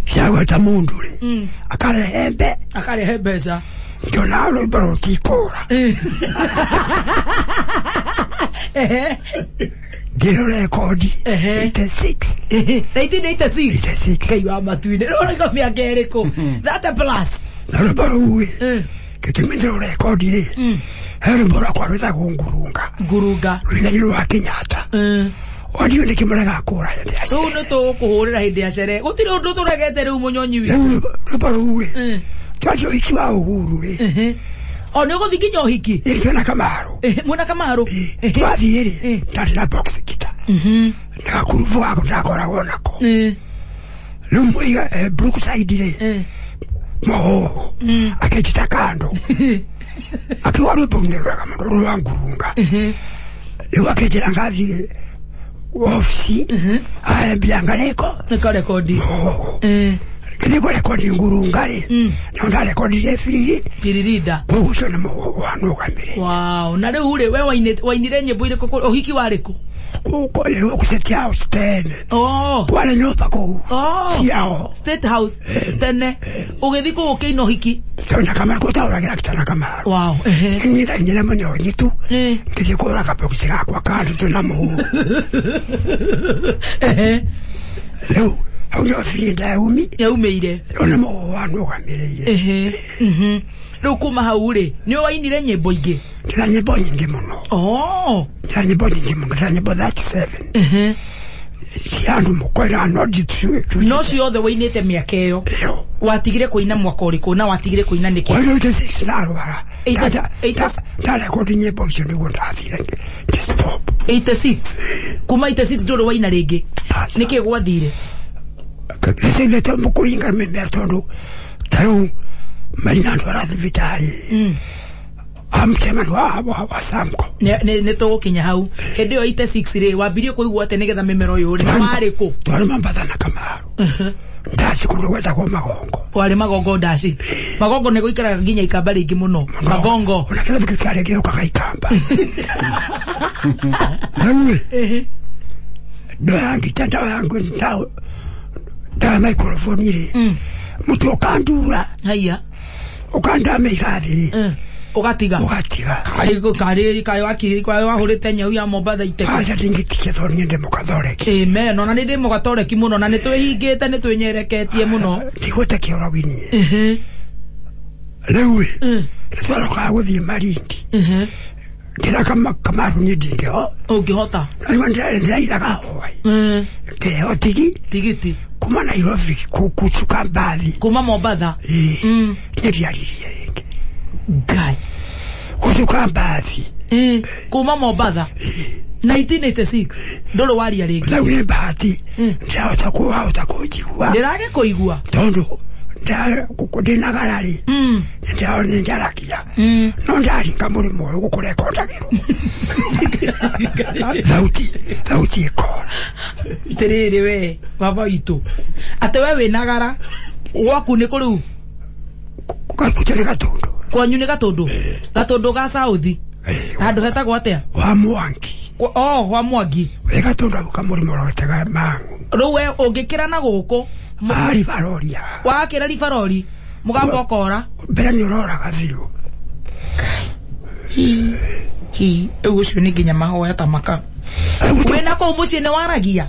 ciagweta mũndũ rĩ, akarehe mbe akarehe mbeca. Ngĩona rwĩmbo rũtikũra. Ngĩrũrekondi 86. 1986. Ngai wa matu-inĩ. Rĩu ũrauga mĩaka ĩrĩkũ? 30 plus. Na rwĩmbo rũu ĩ, gĩtũmi ndĩrũrekondi rĩ, he rwĩmbo rwakwa rwĩtagwo Ngurunga. Ngurunga. Rũinairwo rwa Kenyatta. Ondio nĩ kĩmũrega kũra hĩndĩ ya Rĩu nĩ tũgũkũhũrĩra hĩndĩ ya sherehe. Gũtirĩ ũndũ tũregete rĩu mũnyonyi witũ. Rĩu rwĩmbo rũu rĩ, twathiĩ ũhiki wa Uhuru rĩ. O nĩ ũgũthiĩ nginya ũhiki? Ĩ, twĩna Kamaru. Mwĩna Kamaru? Twathiĩ rĩ, ndarĩ na box guitar. Na gakurubu gako ndakoragwo nako. Rĩu mũiga Brookside rĩ, mũhũhũ akĩnjĩta kando. Akiuga rwĩmbo nĩ rwega mũno rwa Ngurunga. Rĩu akĩnjĩra ngathiĩ obici aambia ngareko nĩkarekondi. Ngĩthiĩ kũrekondi Ngurunga rĩ, no ndarekondire Biririnda. Koguo ũcio nĩ mũhũhũ wanũgamĩrĩire. Wow. Na rĩu rĩ, we wainire nyĩmbo irĩkũ? Ũhiki warĩ kũ? Gũkũ State House tene. Kwarĩ nyũmba kũu ciao. State House tene. Ũgĩthiĩ kũu ũkĩina ũhiki? Tondũ Kamaru gũtaũragĩra kitana Kamaru. Wow. Niĩ ndainire mũnyonyi tu, ngĩthiĩ kũgũra kabokisi gakwa kando twĩna mũhũhũ. Rĩu hau nĩho Biririnda yaumĩire. Ũyũ nĩ mũhũhũ wanũgamĩrĩire. Rĩu kuma hau rĩ, nĩ wainire nyĩmbo ingĩ? Ndĩna nyĩmbo nyingĩ mũno. Ndĩna nyĩmbo nyingĩ mũno, ndĩna nyĩmbo 37. Cia andũ mũkoira no No ciothe wainĩte mĩaka ĩyo. Watigire kũina mwaka ũrĩkũ na watigire kũina nĩkĩ? 86 ndarwara. Ndarekondi nyĩmbo icio nĩguo ndathire ngĩ-stop. 86. Kuma 86 ndũrĩ waina rĩngĩ. Nĩkĩ gwathire? Nĩcindĩte kũhinga mĩmera tondũ ta rĩu maina ndwara thibitarĩ. Amchairman wa Samco. Nĩ tũgũkinya hau. Hĩndĩ ĩyo 86 rĩ, wambirie kũigua atĩ nĩgetha mĩmera ũyũ rĩ, warĩ kũ? Twarĩ Mombatha na Kamaru. Ndaci kũndũ gwetagwo Magongo. Warĩ Magongo ndaci. Magongo nĩ gũikaraga nginya ikamba rĩingĩ mũno. Magongo. Ona kĩrabu kĩu kĩarĩ gĩũkaga ikamba. Rĩu rĩ, ndoya ngita ndoya ndoya microphone rĩ, mũtwe ũkandura. Haiya. Ukandameiga thĩ Ũgatiga. Ũgatiga. Karĩ karĩ wakiri kwa wahũrĩte nyau ya Mombatha iteke. Aca ndingĩtikia tondũ niĩ ndĩ mũkathoreki. Amen. Ona nĩ ndĩ mũgatoreki mũno na nĩ twĩhingĩte nĩ twĩnyereketie mũno. Ndigũte kĩoro niĩ. Rĩu ĩ nĩtwarokaga gũthiĩ Malindi. Ndĩra Kamaru niĩ ndingĩho. Ũngĩhota. Ndĩraithaga hwaĩ. Ngĩheo tigiti. Kuma Nairobi kucuka mbathi. Kuma Mombatha. Ĩĩ. Niĩ ndiaririe rĩngĩ. Ngai. Gũcuka mbathi. Kuma Mombatha. 1986. Ndũrĩ waria rĩngĩ. Rĩu nĩ bahati. Ndĩrahota kũhota kũnjigua. Ndĩragĩkũigua. Tondũ ndĩnagara rĩ. Nĩ njaragia. No ndaringa mũrĩmo ũyũ gũkũ rekondagĩrwo. Thauti ĩkora. Atĩrĩrĩ we baba witũ. Atĩ we wĩnagara gwaku nĩ kũ rĩu? Gwitũ nĩ Gatũndũ. Kwanyu nĩ Gatũndũ? Gatũndũ ga South. Handũ hetagwo atĩa? Wa Mwangi. Oh, wa Mwangi. Wĩ Gatũndũ hau kamũrĩmo ũrorete Mang'u. Rĩu we ũngĩkĩra na gũkũ. Ribarori. Wakĩra ribarori mũgambo ũkora. Mbere nĩ ũroraga biũ. Hi, rĩu ũcio nĩ nginya mahoya ta maka. Wĩna kũu mũciĩ nĩ waragia?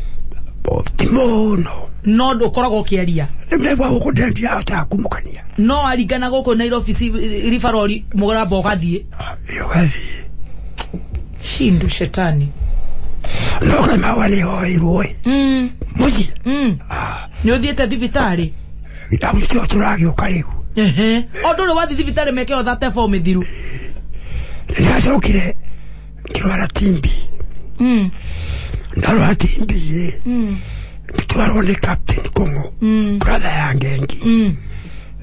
Ti mũno. No ũkoragwo ũkĩaria. Rĩu ndaigua gũkũ ndiahotaga kumũkania. No aringana gũkũ Nairobi ribarori mũgambo ũgathiĩ. Ũgathiĩ. Shindu shetani. No kama nĩ hoirwo ĩ. Mũciĩ. Nĩ ũthiĩte thibitarĩ? Hau nĩkĩo tũragĩũka rĩu. O ndũrĩ wathiĩ thibitarĩ meke o 34 mĩthiru. Nĩndacokire ngĩrwara TB. Ndarwara TB ĩ. Ngĩtwarwo nĩ Captain Kũng'ũ. Brother ya Ngengi.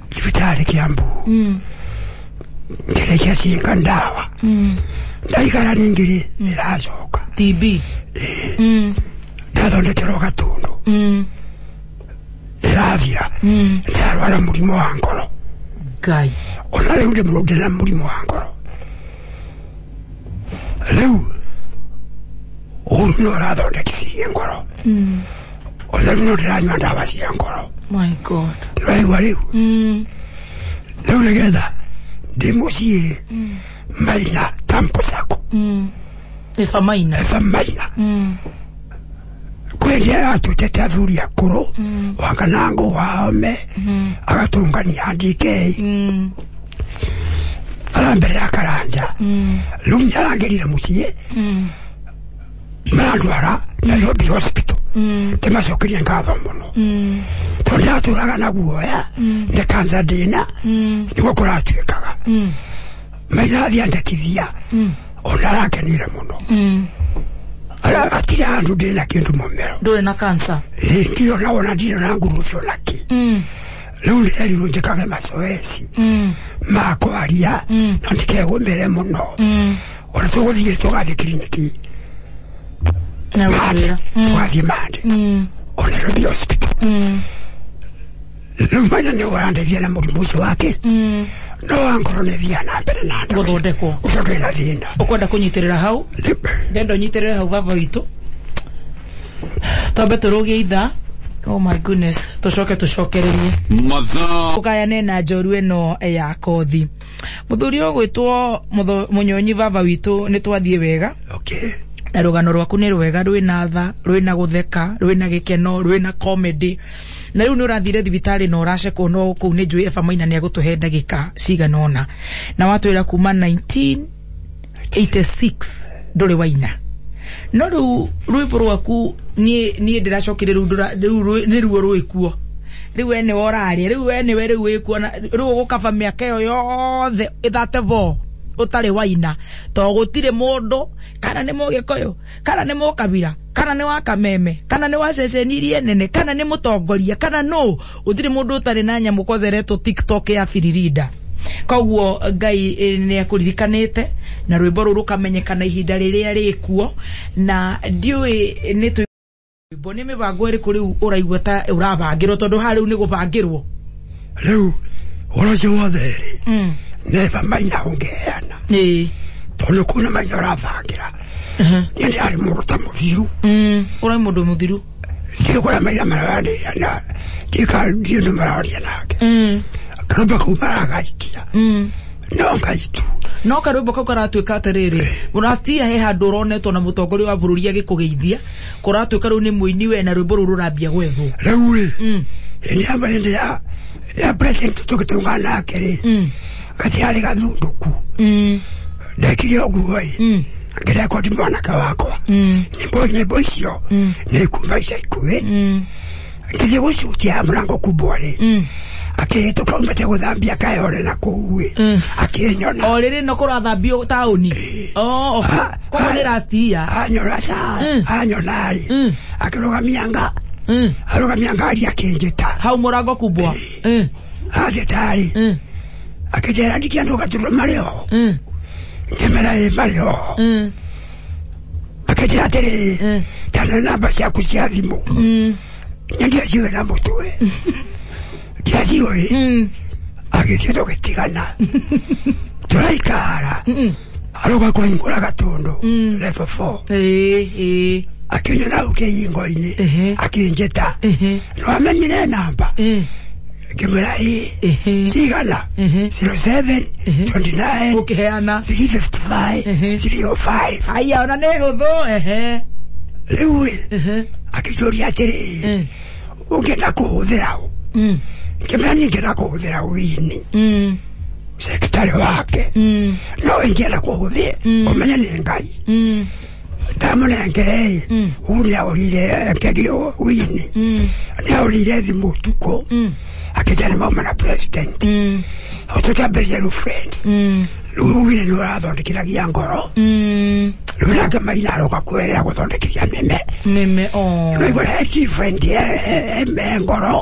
Thibitarĩ Kiambu. Ngĩrĩkia cinga ndawa. Ndaikara ningĩ rĩ ĩracoka. TB. Ndathondekerwo Gatũndũ. Ĩrathira. Ndarwara mũrimũ wa ngoro. Ngai. Ona rĩu ndĩna mũrimũ wa ngoro. Rĩu ũru no ũrathondekithirie ngoro. Ona rĩu no ndĩranyua ndawa cia ngoro. My God. Nĩwaigua rĩu? Rĩu nĩgetha ndĩ mũciĩ rĩ Maina Tampo Sacco. Eba Maina. Eba Maina. Kwĩ atwĩtĩte athuri akũrũ Wanganango Wahome agatũngania DK arambere Karanja rĩu nĩarangĩrire mũciĩ marandwara Nairobi Hospital ndĩmacokerie ngatho mũno tondũ ndatũraga na guoya nĩ kansa ndĩna nĩguo kũratuĩkaga. Maina athiĩ andekithia ona arakenire mũno. Atirĩ handũ ndĩna kĩndũ mũmero. Ndũrĩ na kansa? Ĩ ndirĩ ona wona ndirĩ na nguru ũcio nakĩ. Rĩu nĩerirwo njĩkage mazoezi ma kwaria na ndikegũmĩre mũno. Ona tũgũthiĩ tũgathiĩ kiriniki Mande tũgathiĩ Mande o Nairobi Hospital. Rĩu Maina nĩwe ũrandeithia na mũrimũ ũcio wake. No angorwo nĩ thiaga na mbere na ndawa. Gũthondekwo. Ũcio ndũrĩ na thĩna. Ũkwenda kũnyitĩrĩra hau? Ndenda ũnyitĩrĩre hau baba witũ. Twambe tũrũgie ithaa. Oh my goodness. Tũcoke tũcokererie. Mathaa. Ũgayane na njoru ĩno ya kothi. Mũthuri ũgwĩtwo Mũnyonyi baba witũ nĩ twathiĩ wega. Okay. Na rũgano rwaku nĩ rwega rwĩna tha, rwĩna gũtheka, rwĩna gĩkeno, rwĩna comedy. Na rĩu nĩ ũrathire thibitarĩ na ũracekwo no kũu nĩ njũĩ Eba Maina nĩ egũtũhe ndagĩka cigana ũna. Na watwĩra kuma 1986 ndũrĩ waina. No rĩu rwĩmbo rwaku niĩ ndĩracokire rĩu nĩruo rwĩkuo. Rĩu we nĩwe ũraria, rĩu we nĩwe rĩu wĩkuo na rĩu ũgũkaba mĩaka ĩyo yothe 34 ũtarĩ waina. To gũtirĩ mũndũ kana nĩ mũgĩkũyũ, kana nĩ mũkabira, kana nĩ wa Kameme, kana nĩ wa ceceni iria nene, kana nĩ mũtongoria, kana nũ, gũtirĩ mũndũ ũtarĩ na nyamũ kwanza ĩretwo TikTok ya Biririnda. Koguo Ngai nĩ akũririkanĩte na rwĩmbo rũu rũkamenyekana ihinda rĩrĩa rĩkuo na ndiũĩ nĩ rwĩmbo nĩ mĩbango ĩrĩkũ rĩu ũraigua ta ũrabangĩrwo tondũ haha rĩu nĩ gũbangĩrwo. Rĩu ũhoro ũcio wothe rĩ nĩ Maina ũngĩheana. Ĩĩ. Tondũ kuna Maina ũrabangĩra. Niĩ ndĩrarĩ mũndũ ta mũthiru. Ũrarĩ mũndũ mũthiru. Ndiũĩ kũrĩa Maina mararanĩria na ndiũĩ nĩ mararia nake. Karwĩmbo kau maragaikia no Ngai tu. No karwĩmbo kau karatuĩka atĩrĩrĩ, ũrastia he handũ ũronetwo na mũtongoria wa bũrũri agĩkũgeithia, kũratuĩka rĩu nĩ mũini we na rwĩmbo rũu rũrambia gwethwo. Rĩu rĩ, hĩndĩ ya ya president tũgĩtũngana nake rĩ, gatiarĩ gathundũku. Ndekire ũguo ĩ, ngĩrekondi mwanake wakwa nyĩmbo icio nĩ kuma ica ikuhĩ. Ngĩthiĩ gũcukia mũrango kubwa rĩ, akĩhĩtũka umĩte gũthambia kayore na kũu ĩ, akĩnyona. O rĩrĩ no kũrathambio taũni. Koguo nĩ rastia. Anyona ca, anyona rĩ, akĩrũgamia nga, arũgamia ngari akĩnjĩta. Hau mũrango kubwa. Anjĩta rĩ, akĩnjĩra ndikia andũ gaturwo marĩ ho. Ngĩmera ĩ marĩ ho. Akĩnjĩra atĩrĩrĩ, tana namba ciaku cia thimũ. Nyandia na mũtwe. Ndiaciũĩ. Agĩthiĩ tũgĩtigana. Tũraikara. Arauga kũhingũra gatũndũ level 4. Akĩnyona hau kĩhingo-inĩ, akĩnjĩta. No amenyire namba. Ngĩmwĩra ĩ, cigana? 07 29 ũkĩheana 355 305. Aya, ona nĩ hũthũ. Rĩu ĩ, akĩnjũria atĩrĩrĩ, ũngĩenda kũhũthĩra ũ? Ngĩmwĩra niĩ ngĩenda kũhũthĩra wini sekretari wake. No ingĩenda kũhũthĩra, ũmenye nĩ Ngai. Ndamũnengere ĩ, ũguo nĩahũrire ngerio wini. Nĩahũrire thimũ ũtukũ, akĩnjĩra nĩ mauma na president. Tũkĩambĩrĩria rĩu friends. Rĩu wini nĩ ũrathondekithia ngoro. Rĩu nake Maina aroka kwĩrĩra gũthondekithia mĩme. Mĩme, oh. Rĩu he different he ngoro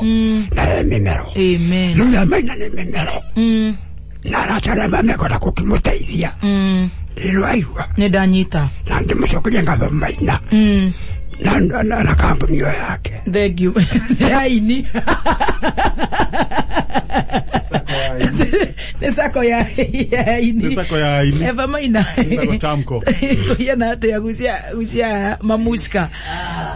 na he mĩmero. Amen. Rĩu ya Maina nĩ mĩmero. Na arata arĩa mekwenda gũkĩmũteithia. Ĩno aigua. Nĩ ndanyita. Na ndĩmũcokerie ngatho Maina. Na kambuni ĩyo yake. Thank you. Aini. Nĩ sako ya aini. Nĩ sako ya aini. Eva Maina. Sako Tamko. Kũhiana atĩa gucia mamushka.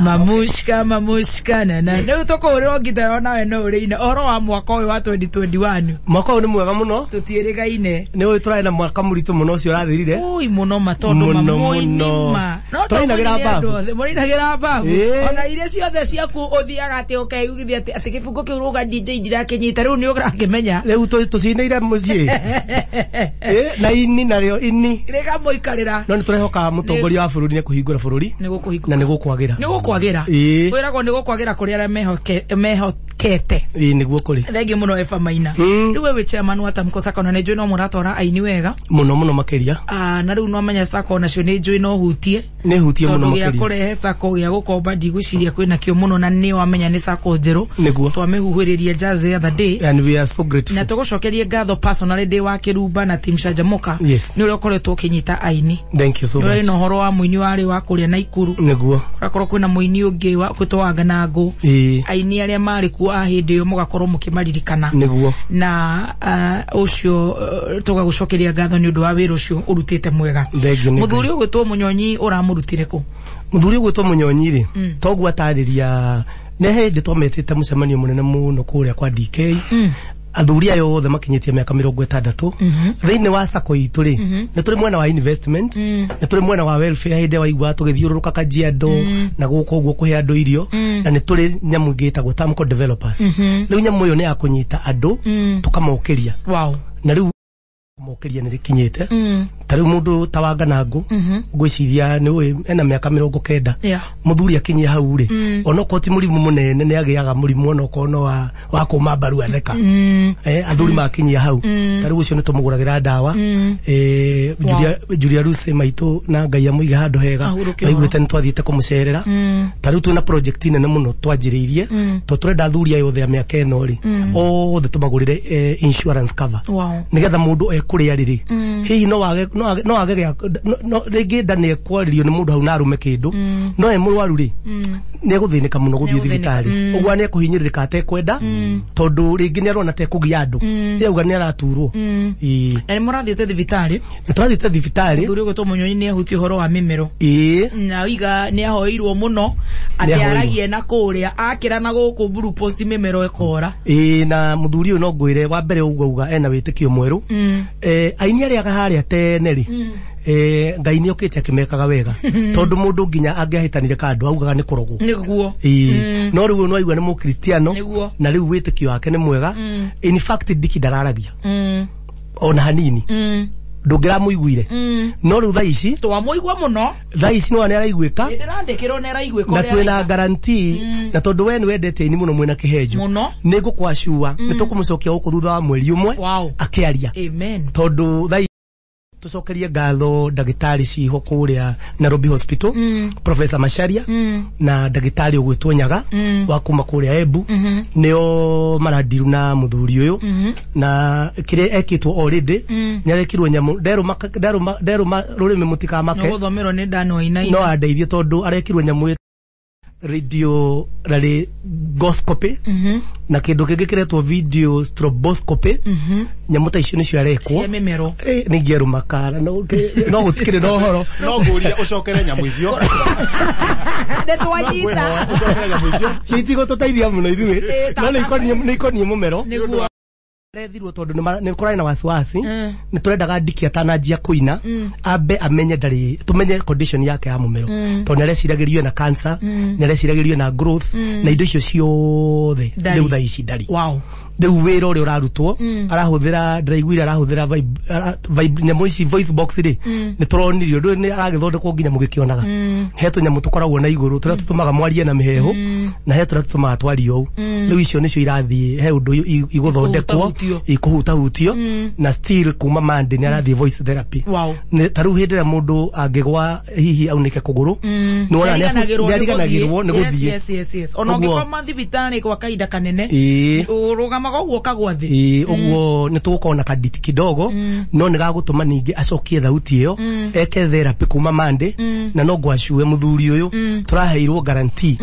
Mamushka, mamushka na na. Rĩu tũkũhũrĩrwo ngita onawe no ũrĩine ũhoro wa mwaka ũyũ wa 2021. Mwaka ũyũ nĩ mwega mũno. Tũtiĩrĩgaine. Nĩ ũĩ tũrarĩ na mwaka mũritũ mũno ũcio ũrathirire. Ui mũno ma tondũ mamũini ma. Tũrainagĩra mbabu. Mũrainagĩra mbabu. Ona iria ciothe ciaku ũthiaga atĩ ũkeiguithia atĩ kĩbungo kĩu rũga DJ ndirakĩnyita rĩu nĩ ũrakĩmenya. Rĩu tũcinĩire mũciĩ. Na ini narĩo ini. Rĩkamũikarĩra. No nĩ tũrehoka mũtongoria wa bũrũri nĩ kũhingũra bũrũri. Nĩ na nĩ gũkwagĩra. Nĩ gũkwagĩra. Kwĩragwo nĩ gũkwagĩra kũrĩ arĩa mehokete. Ĩĩ nĩguo kũrĩ. Thengiũ mũno Eva Maina. Rĩu we wĩ chairman wa Tamko Sacco na nĩ njũĩ no mũratwara aini wega. Mũno mũno makĩria. Na rĩu no menya Sacco nacio nĩ njũĩ no hutie. Nĩ hutie mũno makĩria. Tondũ gĩa kũrehe Sacco gĩa gũkomba ndigwĩciria kwĩna kĩo mũno na nĩ wamenya nĩ Sacco njerũ. Nĩguo. Twamĩhuhĩrĩria jazz the other day. And we are so grateful. Na tũgũcokerie ngatho personally ndĩ wa Kĩrumba na team Canjamũka. Yes. Nĩ ũrĩa ũkoretwo ũkĩnyita aini. Thank you so much. Nĩ ũrĩ na ũhoro wa mũini warĩ wa kũrĩa Naikuru. Nĩguo. Kũrakorwo kwĩna mũini ũngĩ wa gwĩtwo Wanganangũ. Aini arĩa marĩ kuo a hĩndĩ ĩyo mũgakorwo mũkĩmaririkana. Nĩguo. Na ũcio tũgagũcokeria ngatho nĩ ũndũ wa wĩra ũcio ũrutĩte mwega. Mũthuri ũgwĩtwo Mũnyonyi ũramũrutire kũ? Mũthuri ũgwĩtwo Mũnyonyi rĩ, toguo atarĩria nĩ hĩndĩ twametĩte mũcemanio mũnene mũno kũrĩa kwa DK. Athuri aya othe makinyĩtie mĩaka 60 thĩinĩ wa sacco itũ rĩ, nĩ tũrĩ mwena wa investment, nĩ tũrĩ mwena wa welfare hĩndĩ waigua tũgĩthiũrũrũka Kajiado na gũkũ ũguo kũhe andũ irio, na nĩ tũrĩ nyamũ ĩngĩ ĩtagwo Tamko Developers. Rĩu nyamũ ĩyo nĩ ya kũnyita andũ tũkamokĩria. Wow. Na rĩu kũmokĩria nĩ rĩkinyĩte. Ta rĩu mũndũ ta Wanganangũ ngwĩciria nĩ ũĩ ena mĩaka 90. Mũthuri akinyia hau rĩ, onokorwo ti mũrimũ mũnene nĩ agĩaga mũrimũ onokorwo no wa kũma mbaru atheka. Athuri makinyia hau. Ta rĩu ũcio nĩ tũmũgũragĩra ndawa. Julia Lucy maitũ na Ngai amũige handũ hega. Maiguĩte nĩ twathiĩte kũmũcerera. Ta rĩu twĩna project nene mũno twanjĩrĩirie. Tondũ tũrenda athuri aya othe a mĩaka ĩno rĩ, othe tũmagũrĩre insurance cover. Nĩgetha mũndũ kũrĩa rĩrĩ, hihi no wage no wage rĩngĩ nda nĩ ekwarĩrio nĩ mũndũ hau na arume kĩndũ, no e mũrwaru rĩ, nĩ egũthĩnĩka mũno gũthiĩ thibitarĩ. Ũguo nĩ ekũhinyĩrĩrĩka atekwenda, tondũ rĩngĩ nĩ arona tekũgia andũ, ĩ auga nĩ araturwo. Ĩĩ. Na nĩ mũrathiĩte thibitarĩ? Nĩ tũrathiĩte thibitarĩ. Mũthuri ũgwĩtwo Mũnyonyi nĩ ahutie ũhoro wa mĩmero. Ĩĩ. Na oiga nĩ ahoeirwo mũno atĩ Nĩ ahoeirwo. aragie na kũrĩa akĩra na gũkũ Blue Post mĩmero ĩkora. Ĩĩ, na mũthuri ũyũ no ngwĩre wa mbere ũguo auga ena wĩtĩkio mwerũ. Aini arĩa harĩa tene rĩ, Ngai nĩ okĩte akĩmekaga wega, tondũ mũndũ nginya angĩahĩtanire kandũ augaga nĩ kũrogwo. Nĩguo. Ĩĩ, no rĩu ũyũ nĩwaigua nĩ mũkristiano. Na rĩu wĩtĩkio wake nĩ mwega. In fact, Diki ndararagia ona hanini, ndũngĩramũiguire, no rĩu thaa ici Twamũigua mũno. Thaa ici nĩwona nĩ araiguĩka. Nĩ ndĩrandĩkĩrwo nĩ araiguĩka Na ũrĩa twĩna araiga. guarantee, na tondũ we nĩ wendete aini mũno mwĩna kĩhenjo Mũno. nĩ ngũkwacua nĩ tũkũmũcokia gũkũ thutha wa mweri ũmwe akĩaria, tondũ thaa tucokerie ngatho ndagĩtarĩ ciho kũrĩa Nairobi Hospital, Professor Macharia na ndagĩtarĩ ũgwĩtwo Nyaga wa kuma kũrĩa Embu, nĩo marandiru na mũthuri ũyũ, na kĩrĩa ekĩtwo already, nĩ arekirwo nyamũ nderũma nderũma nderũma rũrĩmĩ mũtikamake. No gũthomerwo nĩ Dan Wainaina. No andeithie, tondũ arekirwo nyamũ radio laryngoscopy na kĩndũ kĩngĩ kĩretwo video stroboscopy. Nyamũ ta icio nĩcio arekwo. Cia mĩmero. Nĩ ingĩerũ makara no no gũtikĩrĩ na ũhoro. No ngũria ũcokere nyamũ icio. Nĩ twanyita. Ũcokere nyamũ icio. Cio itigũtũteithia mũno ithuĩ, no nĩ ikoniĩ mũmero. Rethirwo tondũ nĩ kũrarĩ na wasiwasi. Nĩ tũrendaga Ndiki atananjia kũina ambe amenye ndarĩ, tũmenye condition yake ya mũmero, tondũ nĩ areciragĩrio na cancer, nĩ areciragĩrio na growth na indo icio ciothe. Ndarĩ. Rĩu thaa ici ndarĩ. Rĩu wĩra ũrĩa ũrarutwo arahũthĩra, ndĩraiguire arahũthĩra vibe nyamũ ici, voice box rĩ, nĩ tũronirio ũndũ ũyũ nĩ aragĩthondekwo nginya mũgĩkĩonaga. He tũnyamũ tũkoragwo na igũrũ tũrĩa tũtũmaga mwarie na mĩheehũ, na he tũrĩa tũtũmaga twarie ũũ. Rĩu icio nĩcio irathiĩ, he ũndũ igũthondekwo. Ikũhutahutio. Ikũhutahutio, na still kuma Monday nĩ arathiĩ voice therapy. Nĩ ta rĩu hĩndĩ ĩrĩa mũndũ angĩgwa hihi aunĩke kũgũrũ, nĩ wona Nĩariganagĩrwo nĩ ariganagĩrwo nĩ Yes, gũthiĩ. yes. Ona ũngĩkoma thibitarĩ kwa kahinda kanene, ũrũgamaga ũguo ũkagwa thĩ. Ĩĩ, ũguo nĩ tũgũkorwo na kaditi kidogo, no nĩ gagũtũma ningĩ acokie thauti ĩyo, eke therapy kuma Monday, na no ngwacue mũthuri ũyũ tũraheirwo guarantee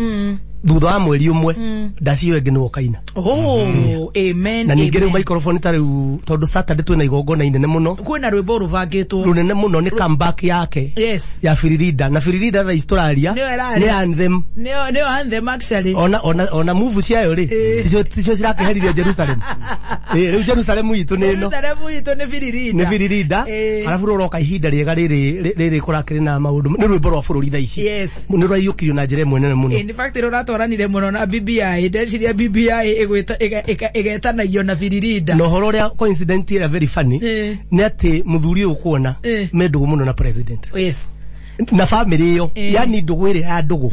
thutha wa mweri ũmwe ndaci ĩyo ĩngĩ nĩwe ũkaina. Oh, amen. Na ningĩ rĩu Amen. microphone ta rĩu, tondũ Saturday twĩna igongona inene mũno. Kwĩna rwĩmbo rũbangĩtwo. Rũnene mũno, nĩ comeback yake ya Firirida, na Firirida thaa ici tũraria Nĩyo ĩraria. nĩ anthem. Nĩyo anthem actually. Ona move ciayo rĩ, ticio cirakĩheririo Jerusalem. Rĩu Jerusalem itũ nĩ ĩno. Jerusalem itũ nĩ Firirida. Nĩ Firirida. Arabu rũroka ihinda rĩega rĩrĩ rĩrĩ kũrakĩrĩ na maũndũ, nĩ rwĩmbo rwa bũrũri thaa ici. Nĩ rũraiyũkirio na njĩra ĩmwe nene mũno. In fact, rũratwaranire mũno na BBI. Ndeciria BBI ĩgwĩta ĩgetanagio na Firirida. Na ũhoro ũrĩa coincident ĩrĩa very funny nĩ atĩ mũthuri ũyũ kuona me ndũgũ mũno na president na family ĩyo, yani ndũgũ ĩrĩa ya ndũgũ.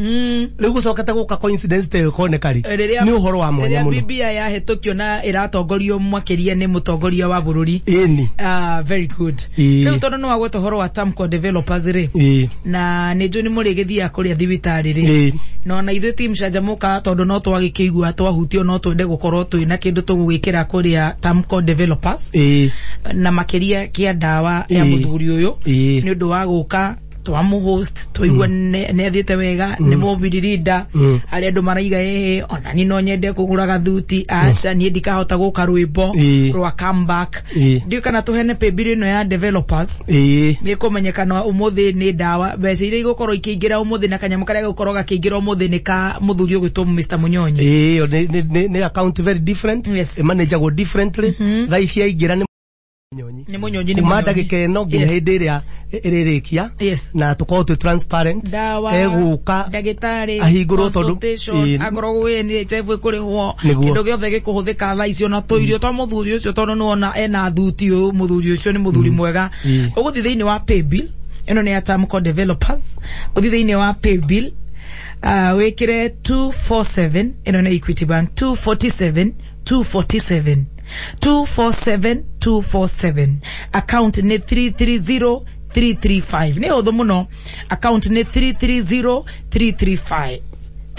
Rĩu gũcokete gũka coincidence ta ĩyo ĩkoneka rĩ, Rĩrĩa nĩ ũhoro wa mwanya rĩrĩa mũno. BBI yahĩtũkio na ĩratongorio makĩria nĩ mũtongoria wa bũrũri. Ĩni. Ah, very good. Rĩu tondũ nĩ wagweta ũhoro wa Tamco Developers rĩ, na nĩ njũĩ nĩ mũrĩgĩthiaga kũrĩa thibitarĩ rĩ, na ona ithuĩ team Canjamũka, tondũ no twagĩkĩigua twahutio, no twende gũkorwo twĩna kĩndũ tũgũgĩkĩra kũrĩa Tamco Developers, na makĩria kĩa ndawa ya mũthuri ũyũ, nĩ ũndũ wa gũka twamũhost, twaigua nĩ athiĩte wega, nĩ mũbiririnda arĩa andũ maraiga ĩhĩ, ona ni no nyende kũgũra gathuti, aca niĩ ndikahota gũka rwĩmbo rwa comeback. Ndiũĩ kana tũhene paybill ĩno ya developers. Nĩ kũmenyekana ũmũthĩ nĩ ndawa, mbeca iria igũkorwo ikĩingĩra ũmũthĩ na kanyamũ karĩa gũkorwo gakĩingĩra ũmũthĩ nĩ ka mũthuri ũgwĩtwo Mr Munyonyi. Ĩĩ, ĩyo nĩ account very different, ĩmanĩnjagwo differently. Thaa ici yaingĩra nĩ Munyonyi. Nĩ Munyonyi, nĩ Kuma Munyonyi. ndagĩka ĩno nginya hĩndĩ ĩrĩa ĩrĩrĩkia, na tũkorwo twĩ transparent. Ndawa, Egũka ndagĩtarĩ, ahingũrwo tondũ consultation, akorwo gwĩ NHIF ĩkũrĩhwo, Nĩguo. kĩndũ gĩothe gĩkũhũthĩka thaa icio na tũirio twa mũthuri ũcio, tondũ nĩwona ena thuti ũyũ, mũthuri ũcio nĩ mũthuri mwega. Ũgũthiĩ thĩinĩ wa paybill ĩno nĩ ya Tamco Developers, ũthiĩ thĩinĩ wa paybill, wĩkĩre 247, ĩno nĩ Equity Bank, 247 247 247 247, account nĩ 330 335. Nĩ ũthũ mũno, account nĩ 330335.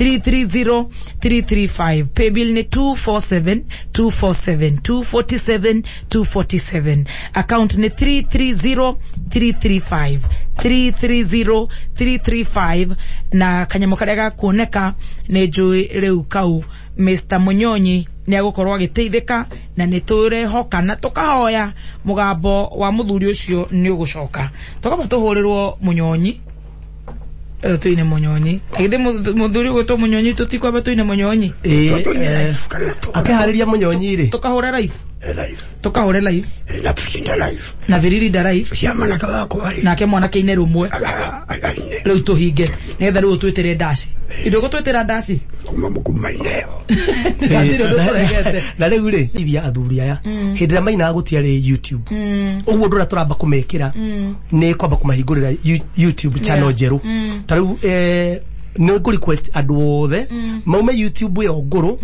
330 335. Paybill nĩ 247 247, 247 247. Account nĩ 330 335, 330 335. Na kanyamũ karĩa gakuoneka nĩ njũĩ rĩu kau Mr Munyonyi nĩ agũkorwo agĩteithĩka, na nĩ tũrehoka na tũkahoya mũgambo wa mũthuri ũcio nĩ ũgũcoka. Tũkamba tũhũrĩrwo Munyonyi, tuine Munyonyi. Githĩ mũthuri ũgwĩtwo Munyonyi tũtikwamba tuine Munyonyi? Akĩharĩria Mũnyonyi rĩ, tũkahũre live, tũkahũre live Na tucinda live na viririnda live cia mwanake wakwa rĩ, nake mwanake ine rũmwe. Aine. Rĩu tũhinge nĩgetha rĩu ũtwĩtĩre ndaci, ndũgũtwĩtĩra ndaci. Kumaineo. Hatirĩ ũndũ tũregete. Na rĩu rĩ, iria athuri aya hĩndĩ ĩrĩa mainaga gũtiarĩ YouTube ũguo, ũndũ ũrĩa tũramba kũmekĩra nĩ kwamba kũmahingũrĩra YouTube channel njerũ. Ta rĩu nĩ ngũ request andũ othe maume YouTube ĩyo ngũrũ.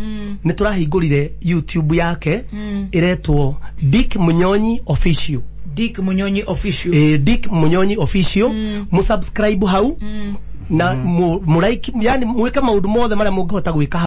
Nĩ tũrahingũrire YouTube yake ĩretwo Dick Munyonyi Official. Dick Munyonyi Official. Dick Munyonyi Official, mu subscribe hau na mu like, yani mwĩke maũndũ mothe marĩa mũngĩhota gwĩka.